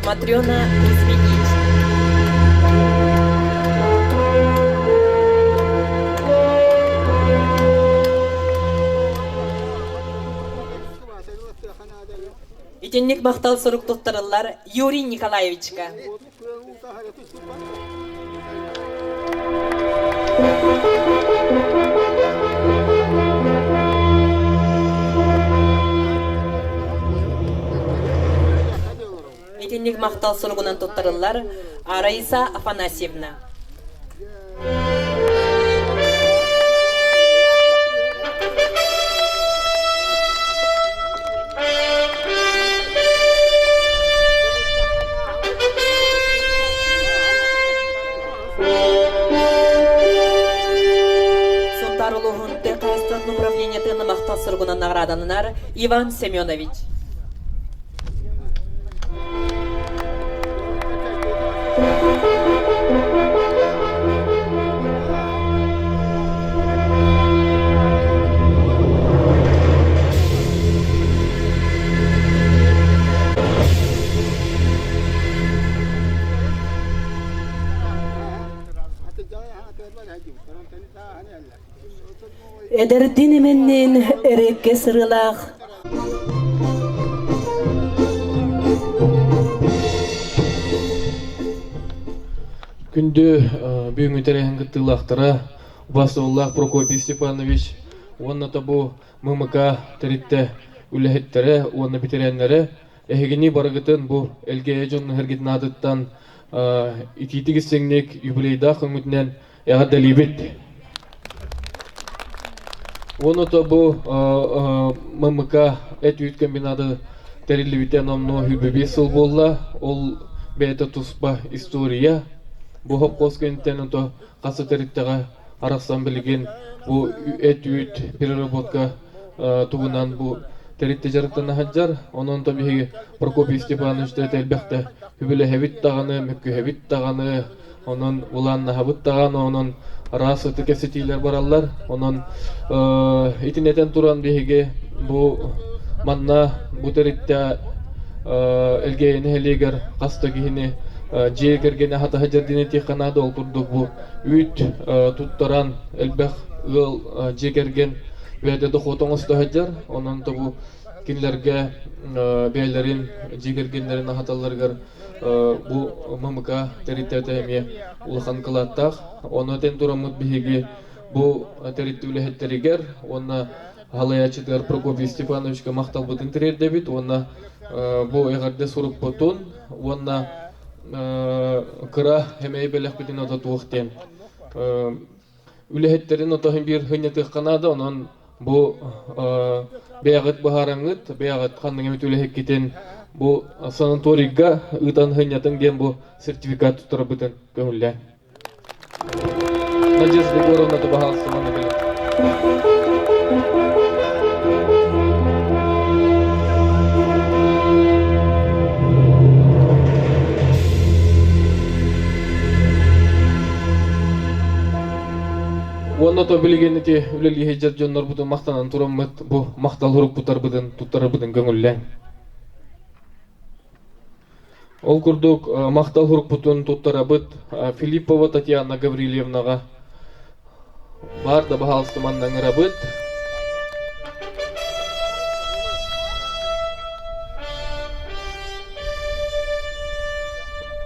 Матрена Кузьминична. Итинник махтал сурук туттарыллар Юрий Николаевичка. Итинник махтал суругунан туттарыллар Раиса Афанасьевна. Сунтаар улууһун тыа хаһаайыстыбатын управлениетын махтал суругунан наҕараадаланар Иван Семенович. Эдэрдиин эмэнниин эрэккэ сырыылаах Күндү бүгүҥҥү тэрээһин кыттыылаахтара убастабыллаах Прокопий Степанович уонна бу ММК тэрилтэ үлэһиттэрэ уонна бэтэрээннэрэ эһигини барыгытын бу Элгээйи дьонун эһэргитин аатыттан итиитик истиҥник юбилейдаах өҥүтүнэн эҕэрдэлиибит. Уонна бу ММК эт-үүт комбината тэриллибитэ номнуо 25 сыл буолла. Ол бэйэтэ туспа история. Бу хопхуос кэнниттэн ото хас да тэрилтэҕэ арахсан билигин бу эт-үүт переработка тугунан бу тэрилтэ дьарыктана сылдьар. Онон то биһиги Прокопий Степанович элбэхтэ үбүлэһэбит даҕаны, мөккүһэбит даҕаны, Онон улааннаһабыт даҕаны, онон араас ытык кэпсэтиилэр бараллар. Онон итин этэн туран биһиги бу манна бу тэрилтэ Элгээйи нэһилиэгэр хас да киһини дьиэ кэргэни аһата сылдьар диэн этиэххэ наада. Ол курдук бу үүт туттаран элбэх ыал дьиэ кэргэн бэйэтэ дохуот оҥосто сылдьар. Онон то бу кинилэргэ бэйэлэрин дьиэ кэргэннэрин аһаталларыгар Бу ММК тэрилтэтэ эмиэ улахан кылааттаах. Ону этэн тураммыт биһиги бу тэрилтэ үлэһиттэригэр уонна халайааччытыгар Прокопий Степановичка махталбытын тириэрдэбит уонна бу эҕэрдэ сурукпутун уонна кыра эмэй бэлэхпитин ототуох диэн үлэһиттэрин отоһун биир хынньатыахха наада, онон бу бэйэҕит быһаараҥҥыт, бэйэҕит ханнык эмит үлэһиккитин бу санаторийга ыытан хынньатыҥ диэн бу сертификат туттарбытын көҥүллээн. Надежда Егоровна баһаалыста манна кэлин. Уонна то билигин ити үлэлии сылдьар дьоннорбутун махтанан тураммыт бу махтал уруккутарбытын туттарарбытын көҥүллээн. Ол курдук махтал урукпутун туттарабыт Филиппова Татьяна Гаврильевнаҕа баар да баһаалыста манна ыҥырабыт.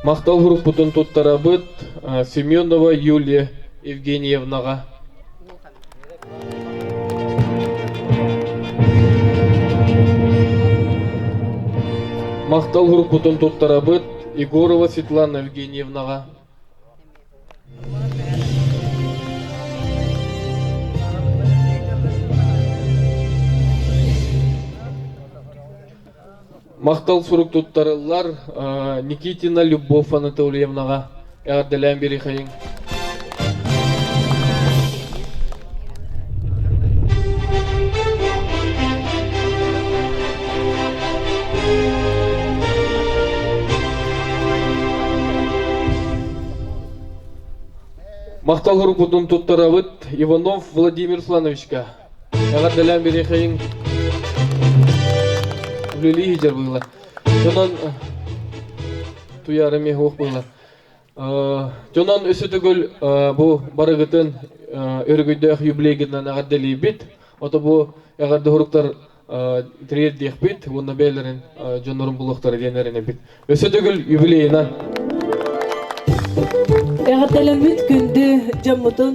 Махтал урукпутун туттарабыт Семенова Юлия Евгеньевнаҕа. Махтал урукпутун туттарабыт Егорова Светлана Евгеньевнаҕа. Махтал сурук туттарыллар Никитина Любовь Анатольевнаҕа эҕэрдэлээн биэриэхэйиҥ. Махтал хурукпутун туттарабыт Иванов Владимир Слановичка. Эҕэрдэлээн бириэхэйиҥ үлэлии сылдьар быһыылаах. Дьонон туйаара эмиэ суох быһыылаах. Дьонон өссө төгүл бу барыгытын өрөгөйдөөх юбилейгытынан эҕэрдэлиибит. Ото бу эҕэрдэ суруктар тириэрдиэхпит уонна бэйэлэрин дьоннорун булуохтара диэн эрэнэбит. Өссө төгүл юбилейынан! Эҕэрдэлэммит күндү дьоммутун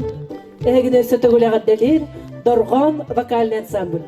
эһигини өссө төгүл эҕэрдэлиир Дорҕоон вокальный ансамбль.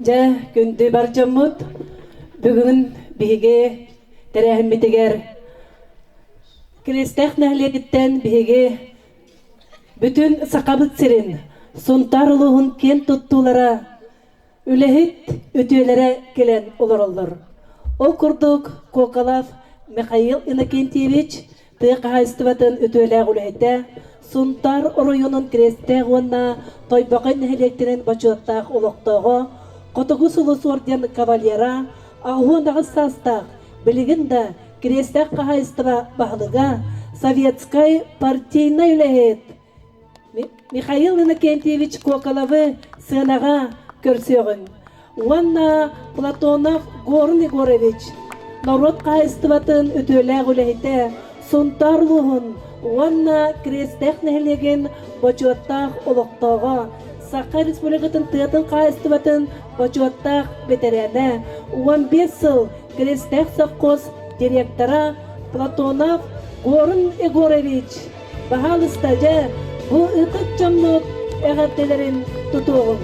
Дьэ, күндү бар дьоммут, бүгүн биһиги тэрээһиммитигэр Киристээх нэһилиэгиттэн биһиги бүтүн Сахабыт сирин, Сунтаар улууһун киэн туттуулара, үлэһит үтүөлэрэ кэлэн олороллор. Ол курдук Коколов Михаил Иннокентьевич тыа хаһаайыстыбатын үтүөлээх үлэһитэ, Сунтаар оройуонун Кириэстээх уонна Тойбохой нэһилиэктэрин бочуоттаах олохтооҕо, Хотугу сулус орден кавалера, 88 саастаах, билигин да Кириэстээх хаһаайыстыба баһылыга, советскай партийнай үлэһит Михаил Иннокентьевич Коколовы сыанаҕа көрсүөҕүҥ уонна Платонов Горн Егорович норуот хаһаайыстыбатын үтүөлээх үлэһитэ, Сунтаар улууһун уонна Кириэстээх нэһилиэгин бочуоттаах олохтооҕо, Саха Республикатын тыатын хаһаайыстыбатын бочуоттаах бэтэрээнэ, 15 сыл Крестээх совхоз директора Платонов Горун Егорович, баһаалыста дьэ, бу ытык дьоммут эҕэрдэлэрин тутуоҕуҥ.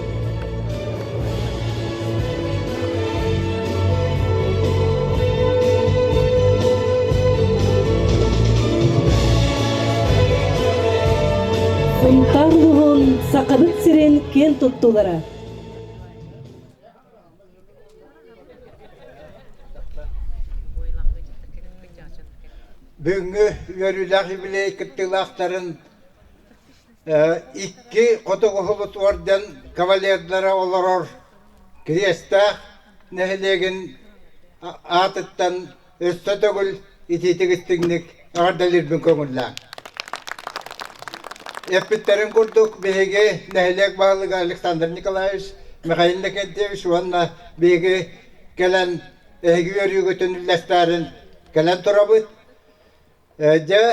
Сунтаар улууһун Сахабыт сирин киэн туттуулара. Бүгүҥҥү үөрүүлээх юбилей кыттыылаахтарын икки хотугу орден кавалердара олорор Кириэстээх нэһилиэгин аатыттан өссө төгүл итиитик истиҥник эҕэрдэлиирбин көҥүллээҥ. Эппиттэрин курдук, биһиги нэһилиэк баһылыга Александр Николаевич, Михаил Иннокентьевич уонна биһиги кэлэн эһиги үөрүүгүтүн үллэстээрин кэлэн турабыт. Дьэ,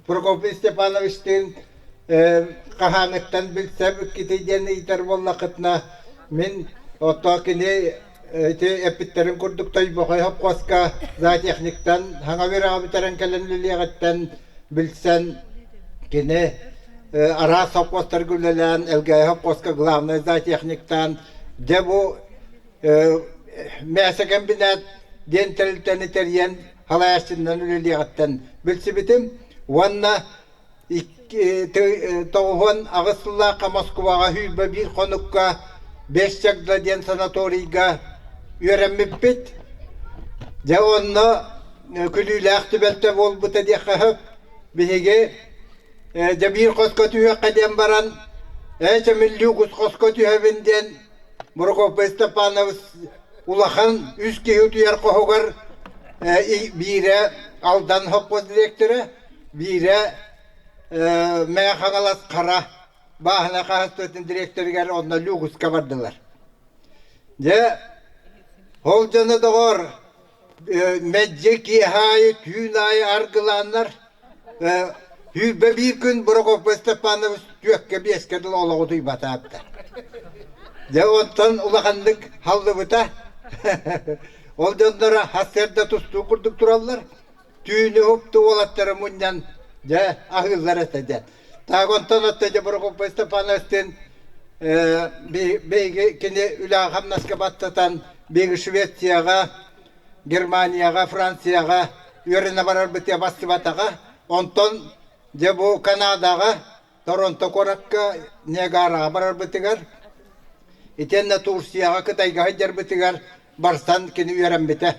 Прокопий Степановичтыын хаһааҥҥыттан билсэбиккитий диэн ыйытар буоллаххытына, мин оттоо кини ити эппиттэрин курдук Тойбохой хопхуоска зоотехниктан саҥа үөрэҕи бүтэрэн кэлэн үлэлиэҕиттэн билсэн кини араас хопхуостарга үлэлээн Элгээйи хопхуоска главнай зоотехниктаан дьэ бу Мээсэ кэмбинээт диэн тэрилтэни тэрийэн салайааччыннан үлэлиэҕиттэн билсибитим уонна 98 сыллаахха Москваҕа 21 хонукка Бэс Чагда диэн санаторийга үөрэммиппит. Дьэ онно күлүүлээх түбэлтэ буолбута диэххэ сөп. Биһиги дьэ биир хоско түһүөххэ диэн баран, ээ чэмиллүү кус хоско түһэбин диэн Прокопий Степанович улахан үс киһи утуйар хоһугар биирэ Алдан хоппос дириэктэрэ, биирэ Мэҥэ Хаҥалас Хара бааһына хаһаайыстыбатын дириэктэригэр онно Люгуска бардылар. Дьэ, ол дьоно доҕор мэлдьи киэһэ аайы, түүн аайы аргылааннар 21 күн Прокопий Степанович түөккэ-биэскэ дылы олоҕу утуйбатаабыта. Дьэ онтон улаханнык халлыбыта. Ол дьонноро сарсыарда тустуу курдук тураллар. Түүнү уһукту уолаттары мунньан дьэ аһыыллар этэ дьэ. Так онтон отто дьэ Прокопий Степановичтыын биһиги кини үлэҕэ-хамнаска баттатан биһиги Швецияҕа, Германияҕа, Францияҕа үөрэнэ барарбыт бастыбатаҕа. Онтон дьэ бу Канадаҕа, Торонто куоракка Ниагараҕа барарбытыгар, итиэннэ Турцияҕа, Кытайга сылдьарбытыгар барсан кини үөрэммитэ.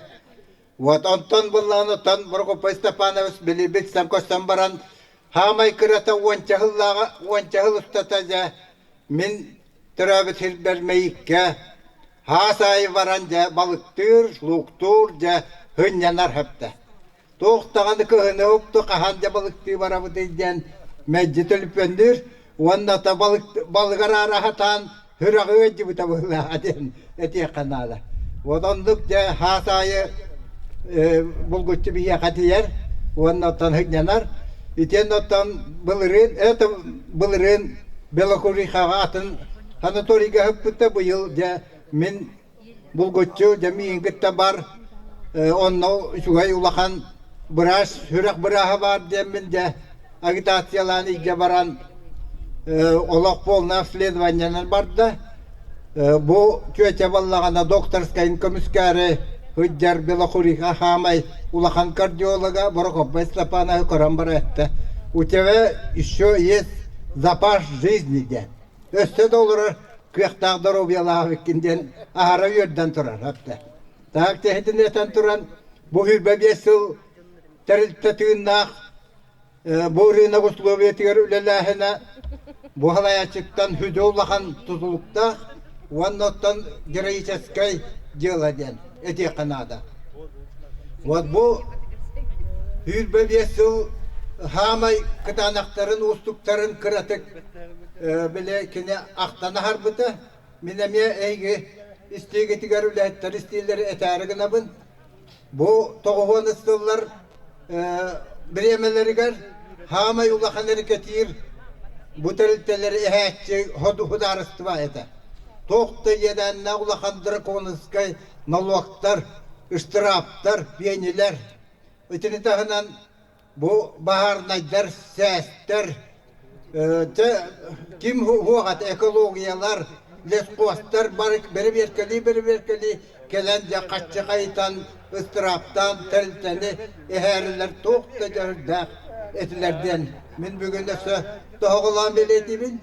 Вот онтон быллаан оттон Прокопий Степанович били билсэн көстөн баран хаамай кырата уонча сыллааҕа уонча сыл устата дьэ мин төрөөбүт сирбэр Мэйиккэ хаас аайы баран дьэ балыктыыр, лууктуур дьэ сынньанар сөптө. Туох даҕаны кыһыны укту хаһан дьэ балыктыы барабытый диэн мэлдьи төлөпүөннүүр уонна та балык балыгар аараһатаан сүрэҕи ыалдьыбыта быһыылааҕа диэн этиэххэ наада. Вот оннук дьэ хаас аайы булгуччу биһиэхэ тиийэр уонна оттон сынньанар. Итиэннэ оттон былырыын это былырыын Белокурихаҕа атын санаторийга ыппыта быйыл дьэ мин булгуччу дьэ миигин кытта бар онно үчүгэй улахан быраас сүрэх бырааһа баар диэммин дьэ агитациялаан илдьэ баран олох полное обследованиенан барда бу чүөчэ буоллаҕына докторскайын көмүскээри сылдьар Белокуриха хаамай улахан кардиолога Прокопий Степанович көрөн баран эттэ у тебя еще есть запас жизни диэн өссө да олорор кыахтаах доруобуйалаах эбиккин диэн аһара үөрдэн турар апта. Так тэһитин этэн туран бу 25 сыл тэрилтэ тыыннаах бу рынок условиятыгар үлэлээһинэ бу халайааччыттан сүдү улахан тутулуктаах уонна оттон героическай дьыала диэн этиэххэ наада. Вот бу 25 сыл хаамай кытаанахтарын, уустуктарын кыратык били кини ахтан аһарбыта. Мин эмиэ эйги истиигитигэр үлэһиттэр истиилэри этээри гынабын. Бу тоҕуһуон сыллар бириэмэлэригэр хаамай улахан эрикэтиир Бу тэрилтэлэр эһээччи судаарыстыба этэ. Туох да иэдээннээх улахан драконовскай нолуоктар, ыстырааптар, пиэнилэр. Итини таһынан бу баһаарынайдар, сээстэр, дьэ ким уоҕат экологиялар, лесхозтар бары бэрэбиэркэлии-бэрэбиэркэлии кэлэн дьэ хаччы хайытан, ыстырааптаан тэрилтэни эһээрилэр туох да дьөрүрдээх этилэр диэн мин бүгүн өссө тоһоҕолоон бэлиэтиибин.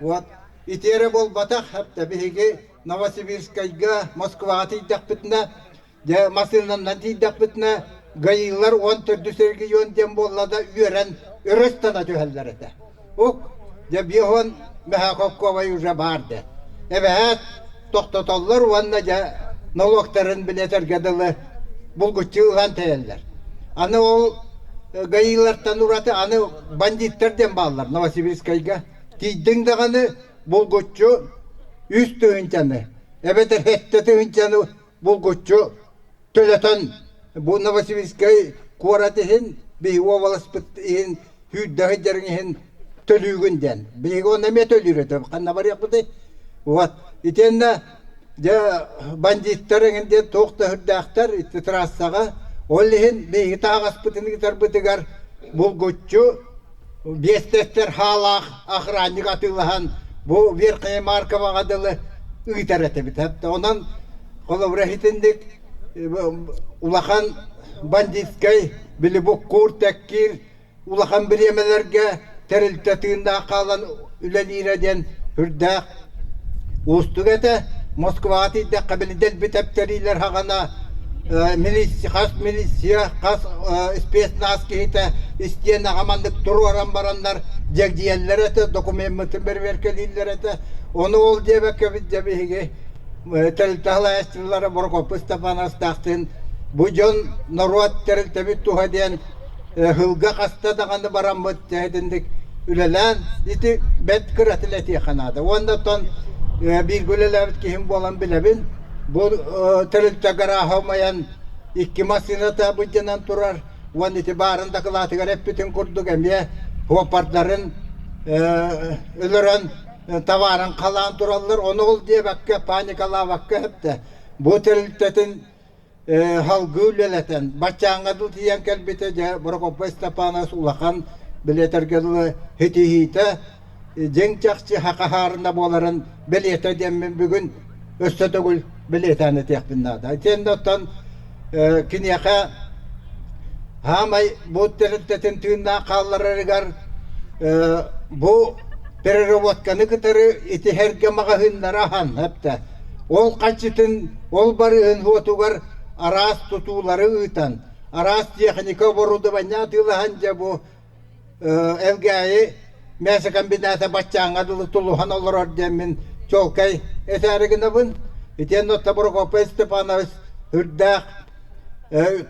Вот ити эрэ буолбатах, хэптэ биһиги Новосибирскайга, Москваҕа тиийдэхпитинэ, дьэ массыынанан тиийдэхпитинэ, ГАИлар 14 регион диэн буолла да үөрэн өрөстана түһэллэр этэ. Ук, дьэ биоһон Мехакокковай уже баар дэ. Эбэһээт тохтотоллор уонна дьэ нолуоктарын билэтэргэ дылы булгуччу ылан тэйэллэр. Аны ол ГАИлартан ураты аны бандиттар диэн бааллар Новосибирскайга. Тиийдиҥ даҕаны булгуччу 3 тыһыынчаны эбэтэр 7 тыһыынчаны булгуччу төлөтөн бу Новосибирскай куорат иһин биһиги уобаласпыт иһин сүүрдэ сылдьарыҥ иһин төлүүгүн диэн. Биһиги онно эмиэ төлүүр этэ. Ханна барыахпытый? Вот. Итиэннэ дьэ бандиттар эҥин диэн туох да үрдээхтэр ити трассаҕа. Ол иһин биһиги таһаҕаспытын ыытарбытыгар булгуччу биэстэстэр хаалаах охранник атыылаһан бу Верхняя Марковаҕа дылы ыытар этибит. Онон холобура итинник улахан бандитскай били буккуур тэккиир улахан бириэмэлэргэ тэрилтэ тыыннаах хаалан үлэлиирэ диэн үрдээх уустук этэ. Москваҕа тиийдэххэ били дэлби тэптэриилэр хаҕана хас милиция, хас спецназ киһитэ истиэнэҕэ маннык туруоран бараннар дьэгдьийэллэр этэ, докумеммытын бэрэбиэркэлииллэр этэ. Ону ол диэбэккэбит дьэ биһиги тэрилтэ салайааччылара Прокопий Степановтаахтыын бу дьон норуот тэрилтэбит туһа диэн сылга хаста даҕаны бараммыт итинник үлэлээн ити бэрт кыратыл этиэххэ наада. Уонна оттон бииргэ үлэлээбит киһим буолан билэбин, бу тэрилтэ гарааһа умайан икки массыыната былдьанан турар уонна ити баарын дакылаатыгар эппитин курдук эмиэ суоппардарын өлөрөн табаарын халаан тураллар. Ону ол диэбэккэ, паникалаабакка эптэ. Бу тэрилтэтин салгыы үлэлэтэн, баччааҥҥа дылы тиийэн кэлбитэ, дьэ, Прокопий Степанович улахан билиэтэргэ дылы ситиһиитэ, дьиҥ чахчы хахаһаарына буоларын бэлиэтэ диэммин бүгүн өссө төгүл бэлиэтээн этиэхпин наада. Итиэннэ оттон киниэхэ хаамай бу тэрилтэтин тыыннаах хаалларарыгар бу переработканы кытары итиһэргэ маҕаһыыннара аһан эптэ. Ол хаччытын, ол барыһын уотугар араас тутуулары ыытан, араас техника оборудование атыылаһан дьэ бу Элгээйи мясокомбината баччааҥҥа дылы тулуһан олорор диэммин чуолкай этээри гынабын. Итиэннэ оттон Прокопий Степанович үрдээх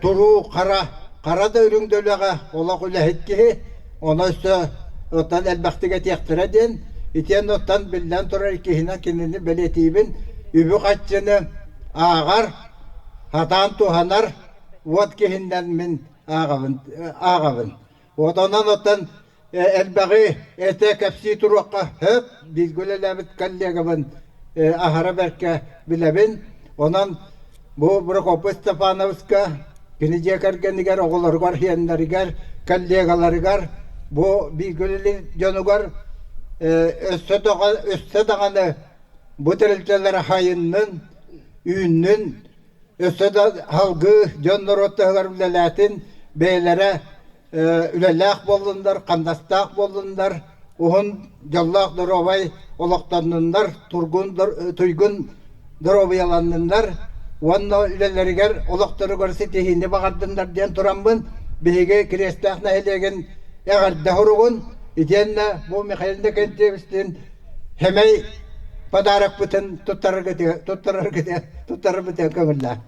туруу хара, хара да үрүҥ да үлэҕэ олох үлэһит киһи, ону өссө оттон элбэхтик этиэхтэрэ диэн, итиэннэ оттон биллэн турар киһинэн кинини бэлиэтиибин, үбү-харчыны ааҕар, сатаан туһанар уот киһиннэн мин ааҕабын ааҕабын. Вот онон оттон элбэҕи этэ кэпсии туруохха сөп, бииргэ үлэлээбит коллегабын аһара бэркэ билэбин. Онон бу Прокопий Степановичка, кини дьиэ кэргэнигэр, оҕолоругар, сиэннэригэр, коллегаларыгар, бу бииргэ үлэлиир дьонугар өссө даҕаны бу тэрилтэлэр хайыннын, үүннүн, өссө да салгыы дьон норуот таһыгар үлэлээтин, бэйэлэрэ үлэлээх буоллуннар, хамнастаах буоллуннар, уһун дьоллоох доруобай олохтоннуннар, тургун, туйгун доруобуйаланныннар уонна үлэлэригэр, олохторугар ситиһиини баҕардыннар диэн тураммын, биһиги Кириэстээх нэһилиэгин эҕэрдэ суругун итиэннэ бу Михаил Иннокентьевичтиин сэмэй подарокпытын туттараргытыгар туттараргытыгар туттарарбытыгар көҥүллээх.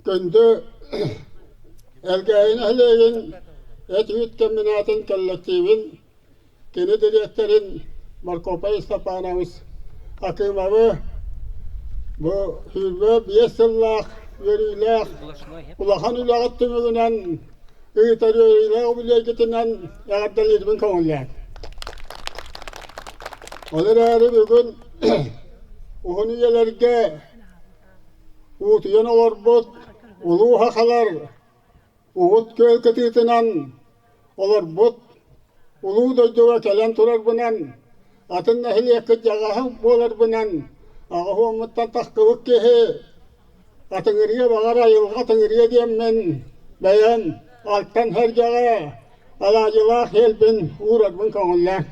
Күндү Элгээйи нэһилиэгин эт-үүт комбинатын коллективин кини дириэктэрин Маркопай Степанович Акимовы бу 25 сыллаах үөрүүлээх улахан үлэҕит түмүгүнэн ыытар үөрүүлээх үбүлүөйгүтүнэн эҕэрдэлиирбин көҥүллээн. Ол эрээри бүгүн уһун үйэлэргэ уутуйан олорбут улуу сахалар Угут күөл кытыытынан олорбут улуу дойдуга кэлэн турарбынан, атын нэһилиэккэ дьаҕаһа буоларбынан, аҕыс уоммуттан тахсыбыт киһи атыҥырыа баҕар айылҕа атыҥырыа диэммин бэйэм алтан сэргэҕэ алаадьылаах сиэлбин уурарбын көҥүллээн.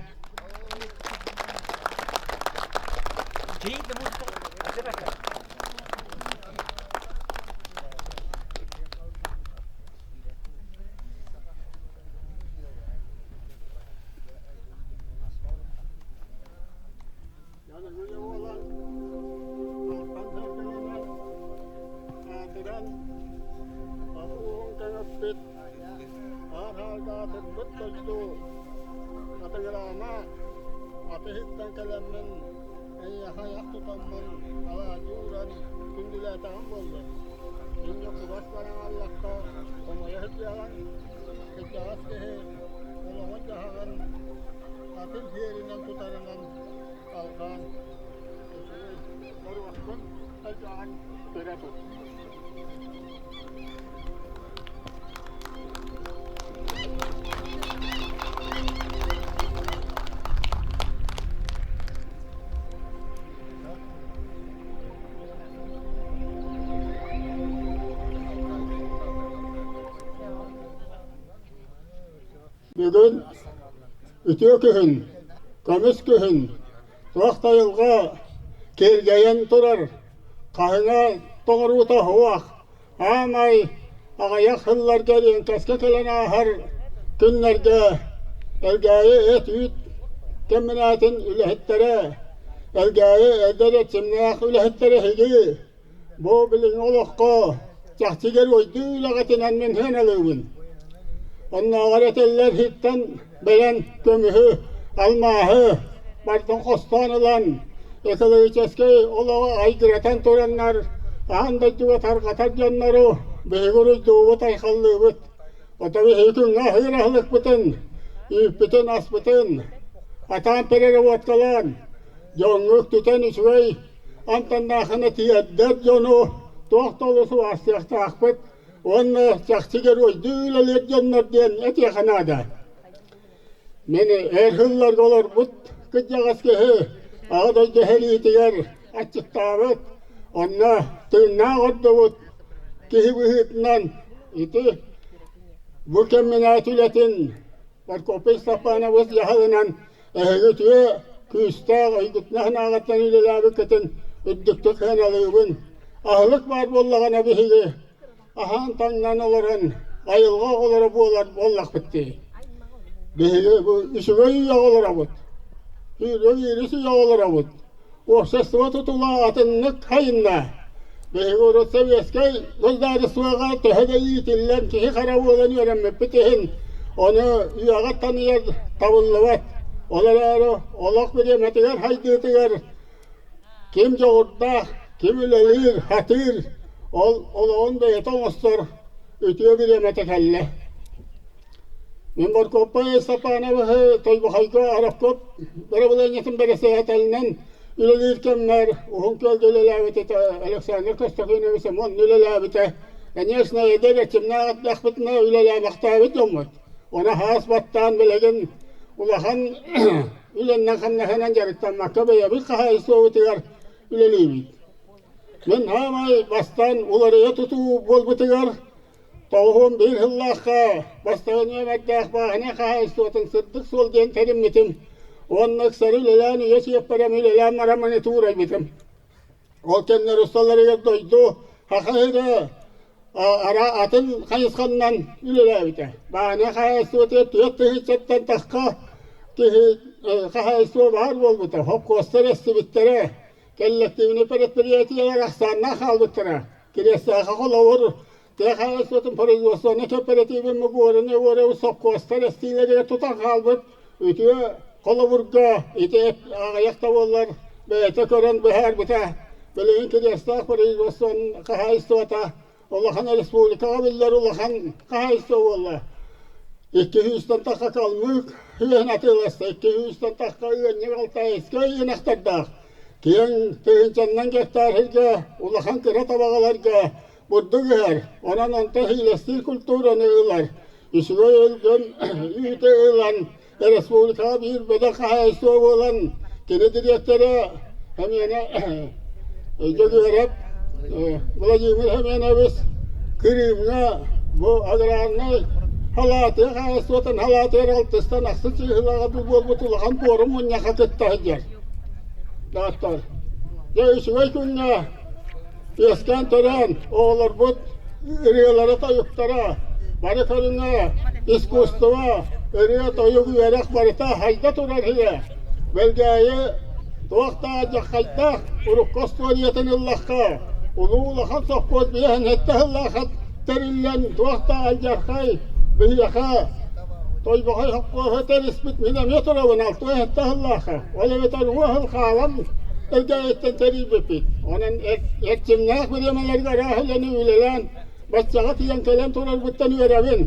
Атыһыттан кэлэммин Эйиэхэ айах тутаммын, алаадьы ууран күндүлээтэҕим буоллун. Инньэ кугас баран аллахха хомойо сылдьаҕын, кырдьаҕас киһи олоҕун-дьаһаҕын атын сиэринэн тутарынан алҕаан, үчүгэй боруоккун элбэҕин көрө тут. Бүгүн үтүө күһүн, көмүс күһүн, туох да айылҕа киэргэйэн турар, хаһыҥа тоҥоруута суох, Аамай аҕыйах сылларга Ленкэскэ кэлэн ааһар күннэргэ Элгээйи эт-үүт кэмбинээтин үлэһиттэрэ, Элгээйи эдэр эрчимнээх үлэһиттэрэ эһиги бу билиҥҥи олоххо чахчы геройдуу үлэҕитинэн мин сыаналыыбын. Оннооҕор этэллэр иһиттэн бэйэн көмүһү, алмааһы бардын хостоон ылан экологическай олоҕу айгыратан тураннар аан дойдуга тарҕатар дьоннору биһиги уруйдуубут, айхаллыыбыт. Ото биһиги күҥҥэ аһыыр аһылыкпытын, үүппүтүн, аспытын атаан переработкалаан дьоҥҥо үктүтэн үчүгэй амтаннаахына тиэрдэр дьону туох да олус убаастыахтаахпыт уонна чахчы геройдуу үлэлиир дьоннор диэн этиэхэ наада. Мин эр сылларга олорбут кырдьаҕас киһи Аҕа дойду сэриитигэр аччыктаабыт, онно тыыннаах ордубут киһи быһыытынан ити бу кэмминээт үлэтин Прокопий Степанович дьаһалынан эһиги үтүө күүстээх өйгүтүнэн-санааҕыттан үлэлээбиккитин үрдүктүк сыаналыыбын. Аһылык баар буоллаҕына биһиги аһаан-таҥнан олорон айылҕа оҕолоро буолар буоллахпыт дии. Биһиги бу үчүгэй үйэҕэ олоробут. Сүүрбэ биирис үйэҕэ олоробут. Уопсастыба тутула атыннык хайынна. Биһиги урут советскай государствоҕа төһө да иитиллэн киһи хара буолан үөрэммиппит иһин ону үйэҕэ таныйар табыллыбат. Ол эрээри олох бириэмэтигэр хайдыытыгар Ким дьоҕурдаах, ким үлэлиир, сатыыр, ол олоҕун бэйэтэ оҥостор үтүө бириэмэтэ кэллэ. Мин Боркуоппай Степановиһы Тойбохойго Арапкоп бырабылыанньатын бэрэссэдээтэлинэн үлэлиир кэммэр Уһун Күөлгэ үлэлээбит этэ Александр Константинович Омон үлэлээбитэ. Конечно, эдэр эрчимнээх эрдэхпитинэ үлэлээбэхтээбит дьоммут. Ону хаас баттаан билигин улахан үлэннэн-хамнаһынан дьарыктаммакка бэйэбит хаһаайыстыбабытыгар үлэлиибит. Мин саамай бастаан уларыйа тутуу буолбутугар 91 сыллаахха бастакы нүөмэрдээх бааһынай хаһаайыстыбатын сырдык суол диэн тэриммитим уонна ыксары үлэлээн үйэ сиэппэрэм үлэлээн бараммын туурайбытым. Ол кэмнэр усталарыгар дойду Саха сирэ ара атын хайысханнан үлэлээбитэ. Бааһынай хаһаайыстыбатыгар 4 тыһыынчаттан тахха киһи хаһаайыстыба баар буолбута. Хопкуостар эстибиттэрэ, коллективнай предприятиелар ахсааннаах хаалбыттара. Кириэстээххэ холобур, тыа хаһаайыстыбатын производствоны кэпэрэтиибин мугуораны уору сопхуостар эстиилэригэр тутан хаалбыт үтүө холобурга ити аҕыйах да буоллар бэйэтэ көрөн быһаарбыта. Билигин Кириэстээх производствон хаһаайыстыбата улахан республикаҕа биллэр улахан хаһаайыстыба буолла. 200-тэн тахса калмык үөһүн атыыласта, 200-тэн тахса ыанньык алтаайыскай ынахтардаах. Киэҥ тыһыынчаннан гектар сиргэ улахан кыра табаҕаларга бурдук ыһар, онон онтон хиилэстиир культураны ылар. Үчүгэй өлгөм үүтү ылан республикаҕа биир бөдөҥ хаһаайыстыба буолан, кини дириэктэрэ Хэмиэнэ Дьөгүөрэп Владимир Хэмиэнэбис Кырыымҥа бу аграрнай халаатыа хаһаайыстыбатын халаатыгар алтыстан ахсыс чыыһылаҕа буолбут улахан пуорум мунньахха кытта сылдьар. Дааттар. Дьэ үчүгэй күҥҥэ үөскээн төрөөн оҕолорбут ырыалара-тойуктара бары көрүҥэ искусство, ырыа-тойук үөрэх барыта хайда турар иһэ. Бэлгээйи туох да дьаххайдаах урукку остуоруйатын ыллахха, улуу улахан сопхуос биэһин сэттэ сыллаахха тэриллэн туох да алдьархай биһиэхэ Тойбохой сопхуоһу тэриспит мин эмиэ турабын 67 сыллаахха. Ол эбэтэр уо сыл хаалан Элгээйиттэн тэрийбиппит. Онон эрчимнээх бириэмэлэргэ араас үлэни үлэлээн, баччаҕа тиийэн кэлэн турарбыттан үөрэбин.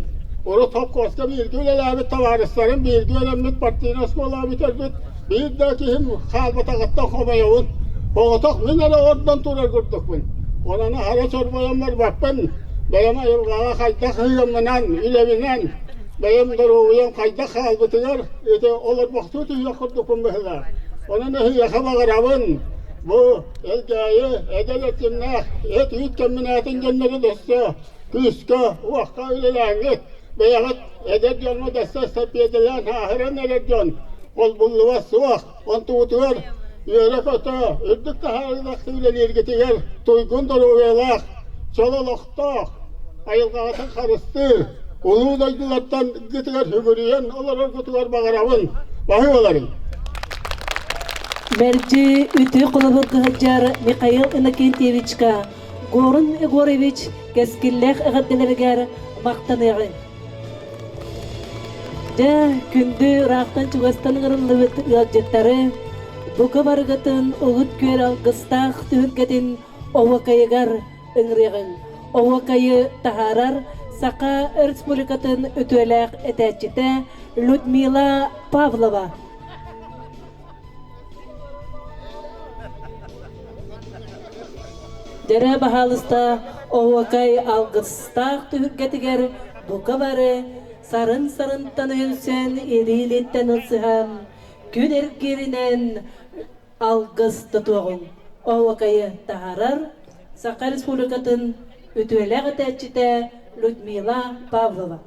Урут холкуоска бииргэ үлэлээбит табаарыстарым, бииргэ үөрэммит партийнай оскуолаҕа бүтэрбит биир да киһим хаалбатаҕыттан хомойобун. Оҕотох мин эрэ ордон турар курдукпун. Онон аһара чорбойон барбаппын. Бэйэм айылҕаҕа хайдах сыһыаммынан, үлэбинэн, бэйэм доруобуйам хайдах хаалбытыгар ити олорбохтуу түһүөх курдукпун быһыылаах. Онон эһиэхэ баҕарабын бу Элгээйи эдэр эрчимнээх эт-үүт кэмбинээтин дьоннорун өссө күүскэ, уохха үлэлээҥҥит, бэйэҕит эдэр дьоҥҥо дэссэ эстапиэдэлээн ааһыран эрэр дьон холбуллубат суох, онтубутугар үөрэ-көтө, үрдүк таһаарыылаах үлэлииргитигэр туйгун доруобуйалаах, чөл олохтоох, айылҕаҕытын харыстыыр, улуу дойдулартан гытыгар сүгүрүйэн олороргутугар баҕарабын. Баһыыларыҥ! Мэлдьи үтүө холобурга сылдьар Михаил Иннокентьевичка Горун Егорович кэскиллээх эҕэрдэлэригэр махтаныаҕыҥ. Дьэ, күндү ыраахтан-чугастан ыҥырыллыбыт ыалдьыттары бука барыгытын Угут Күөл алгыстаах түһүлгэтин оһуокайыгар ыҥырыаҕыҥ. Оһуокайы таһаарар Саха Республикатын үтүөлээх этээччитэ Людмила Павлова. Дьэрэ баһаалыста оһуокай алгыстаах түһүлгэтигэр бука бары сарын-сарынтан өйөнсөн, илии-илииттэн ылсыһан, күн эргииринэн алгыс тутуоҕуҥ. Оһуокайы таһаарар Саха Республикатын үтүөлээх этээччитэ Людмила Павлова.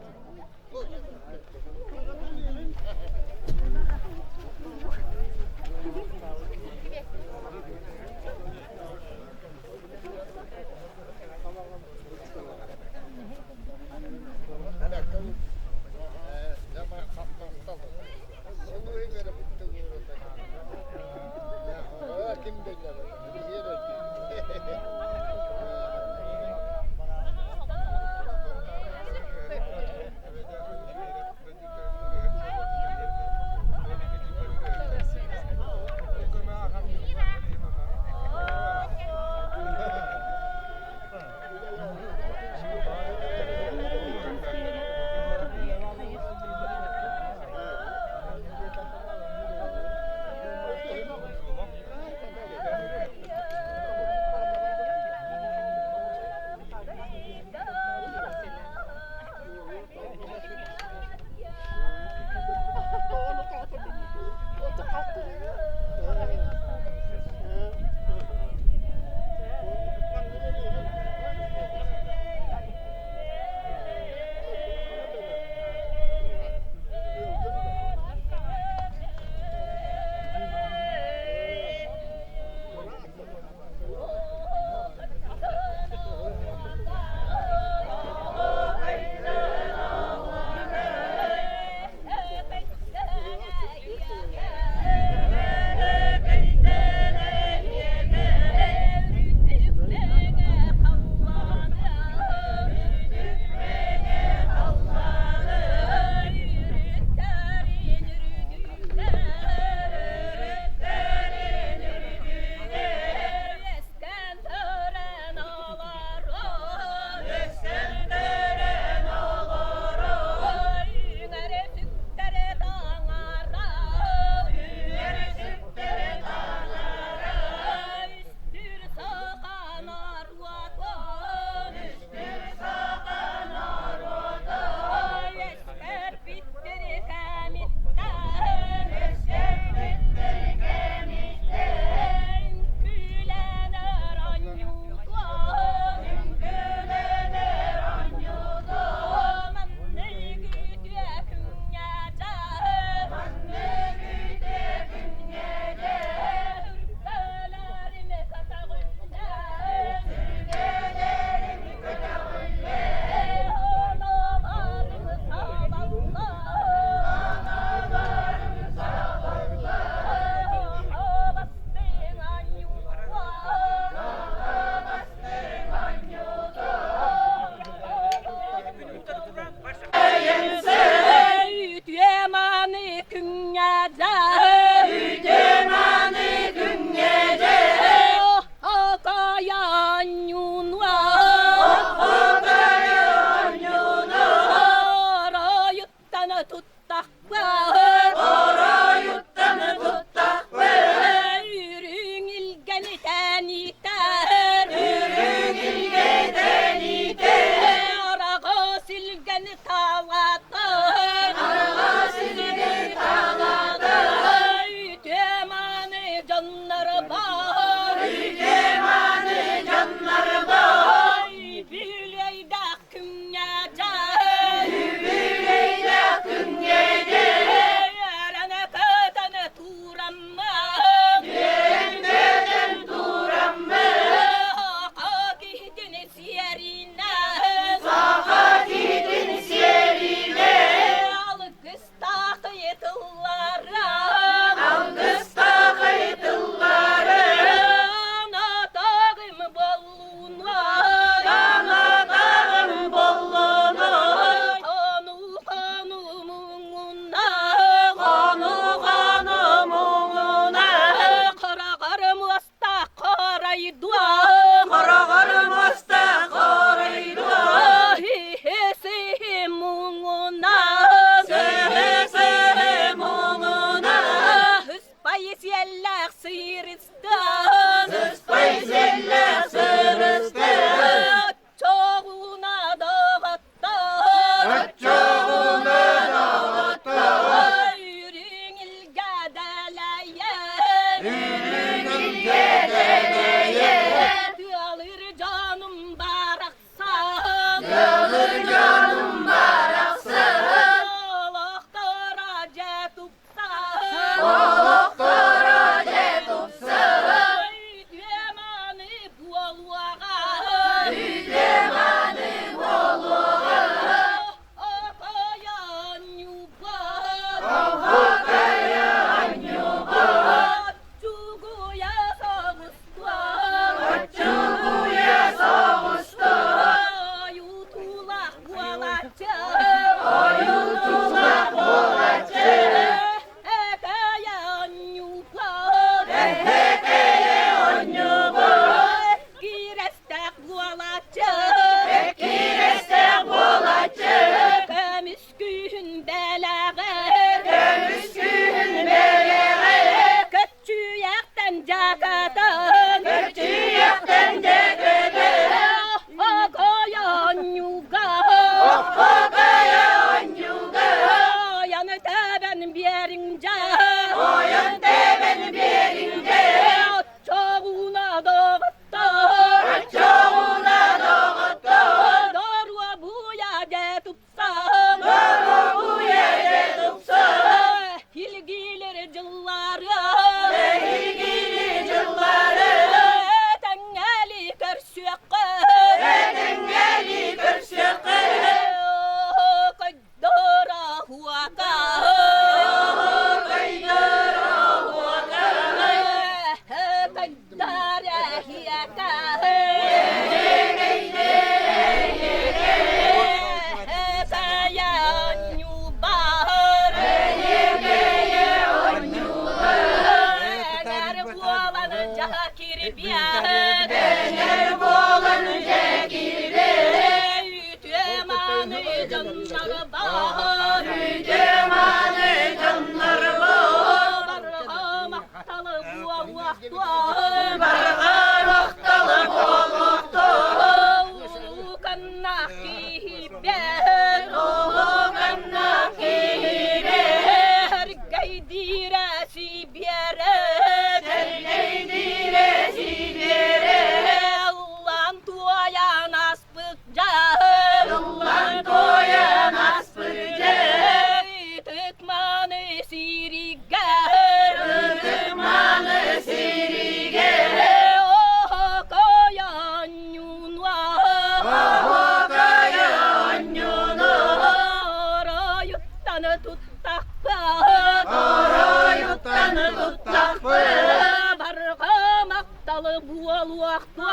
буолуохтун!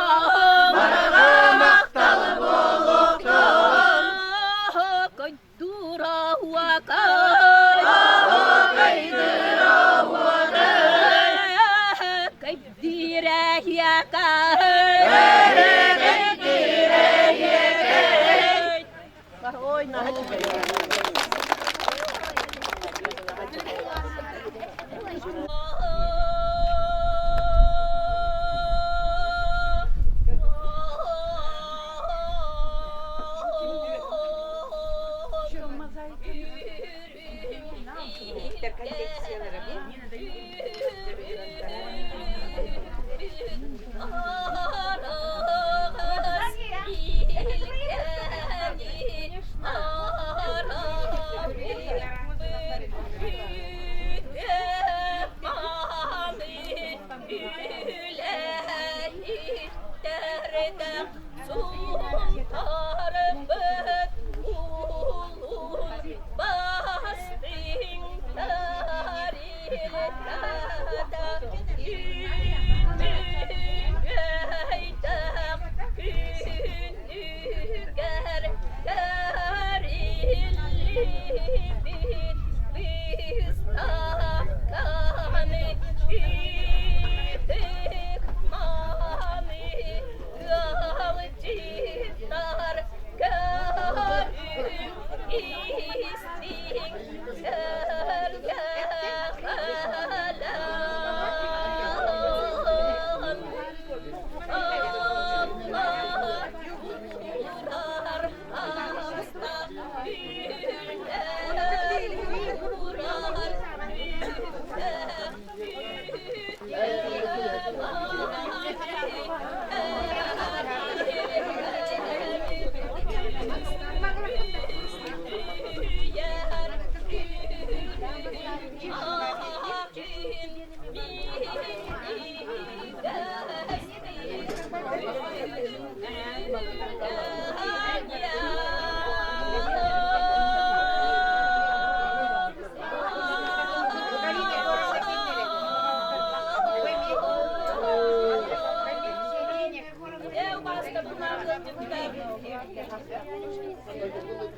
Бараҕа махтал буолуохтун! Көйдүүр оһуокай! Көйдүүр оһуокай! Көйдүүр эһиэкэй! Көйдүүр эһиэкэй! Ой,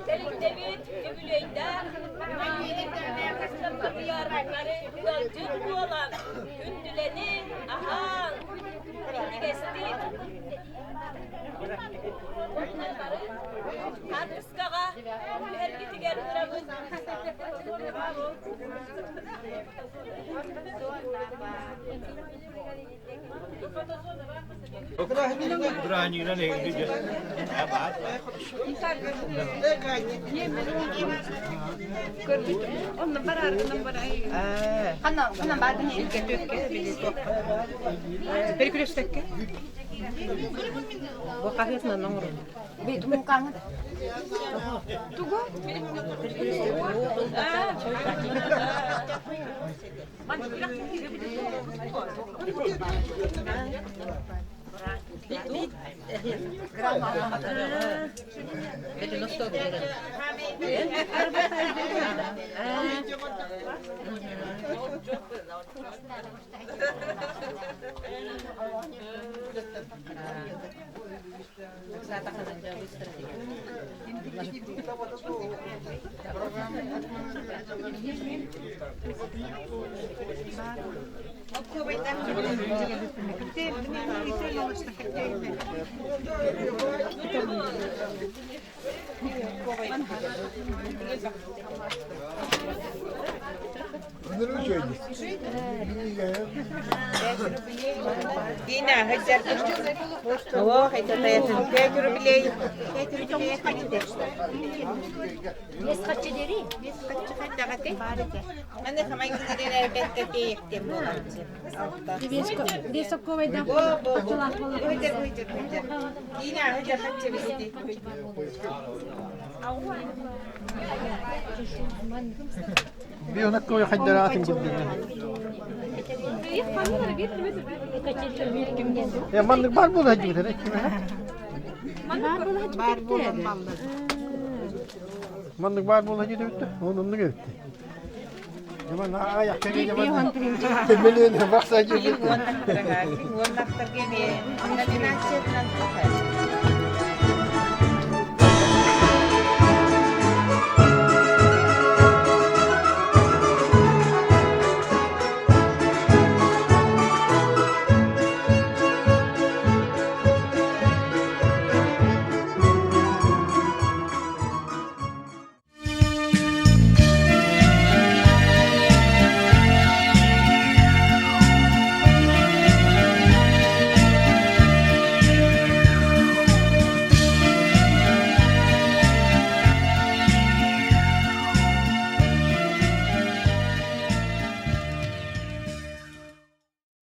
Тэрилтэбит үбүлүөйдээх ыалдьыт буолан, күндүлэниҥ, аһааҥ, минньигэстик. Хаартыскаҕа түһэргитигэр ырабыт. Перекрестокка. Бу хаһыатынан оҥорор. Тугу? О, это 5 рублей. 5 рублей хотите? Маны хамай гынырын 5 копеек тем Маннык бар буола сылдьыбыт Маннык баар буола сылдьыбыт Ол оннук эбит. Дьаман аайах кэри дьаман. Миллион бахса Билин уоннахтарга, билин уоннахтарга эмиэ номинациятынан тутар.